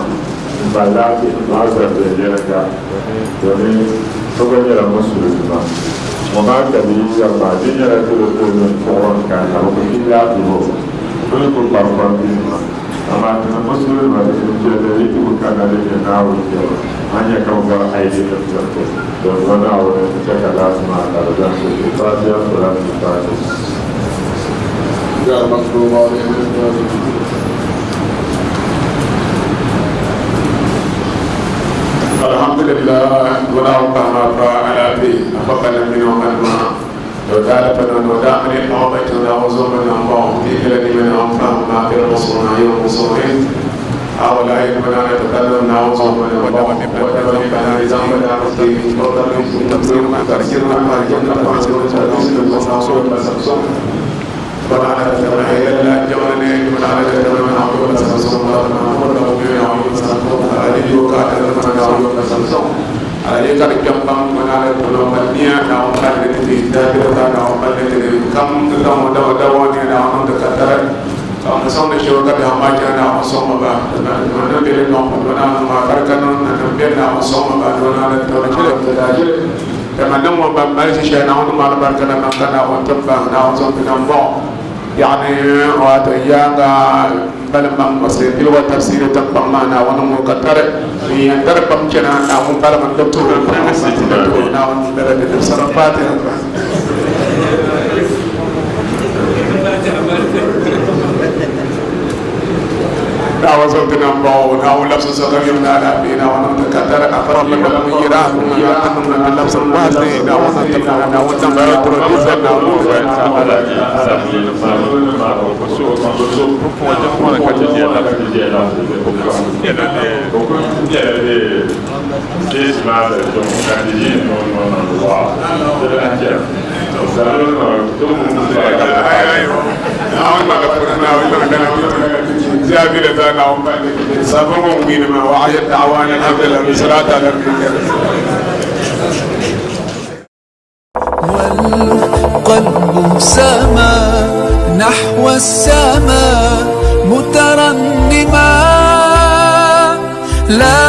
m-mali laati maa zali viɛnyɛliŋga domin so gba nyɛla musulinima. Ŋɔ maa ka bɛ yi yɛri maa di nyɛla doro doro mini puɣiri n-kanna bɛ ku ti laati bo bɛ ni ku kpari kɔmpini maa. Amaa ti ni musulinima di suhupiɛlli yi ti ku kanna din nyɛ Naawuni jɛma, a ni nya ka bɛ bɔri ID nim tiriti, dinzuɣu Naawuni n-chɛ ka laati maa ka di zaŋ ti ti Fatiha Salatul Fatih. Alhamdulillah, wala pa ma pa alaafee a pa pala mini o kanima to daa pa na no daa mini o ba to da o zo ma na mo ti kala ni mini o pa ma ke mo so na yo mo so ne a wala ay ma na ta ta na o zo ma na mo wa ta ni pa na zam ba da ti o ta ni tafsir ma tafsir ma ma janna pa so ta ni mo so ba sa so ba na ta ta na ila la jamana ne ma na ta ta na o ba sa so ma na mo da mo ne o ba sa so ta ali yo ka ta na na o ba sa so ala ka di kpɛm pam ŋɔ na ala polo mali nia Naawuni mali li ti daabiligu ka Naawuni mali li ti kam ti zaŋ o dawa dawa ni Naawuni niŋ ti ka tari ka ŋun sɔŋdi shɛba ka biɛhigu maa chana Naawuni sɔŋ ma ba ti ni be li nɔŋ pa Naawuni maa barika niŋ na nim beni Naawuni sɔŋ ma ba doo Naawuni tibili chili ti daa jili dama niŋ ŋɔ ban mali ʒi shɛli Naawuni niŋ ma alibarika na man ka Naawuni tim ba Naawuni zaŋ ti nam bɔɣu yaɣini wato yaaŋa bali maŋ o piligu tafsiri tiŋkpaŋ maa Naawuni ŋɔ ka tari n yɛn dari pam chana Naawuni balimi n tuhi Naawuni dala di sara Fatiha. Naawuni zaŋ ti nam baɣa o Naawuni labisi sokam yɛm ni alaafee Naawuni niŋ ti ka tari a farili ka niŋ yira ti niŋ ti labisi waasi Naawuni niŋ ti Naawuni niŋ ti tiri di zali والقلب سما نحو السماء مترنما لا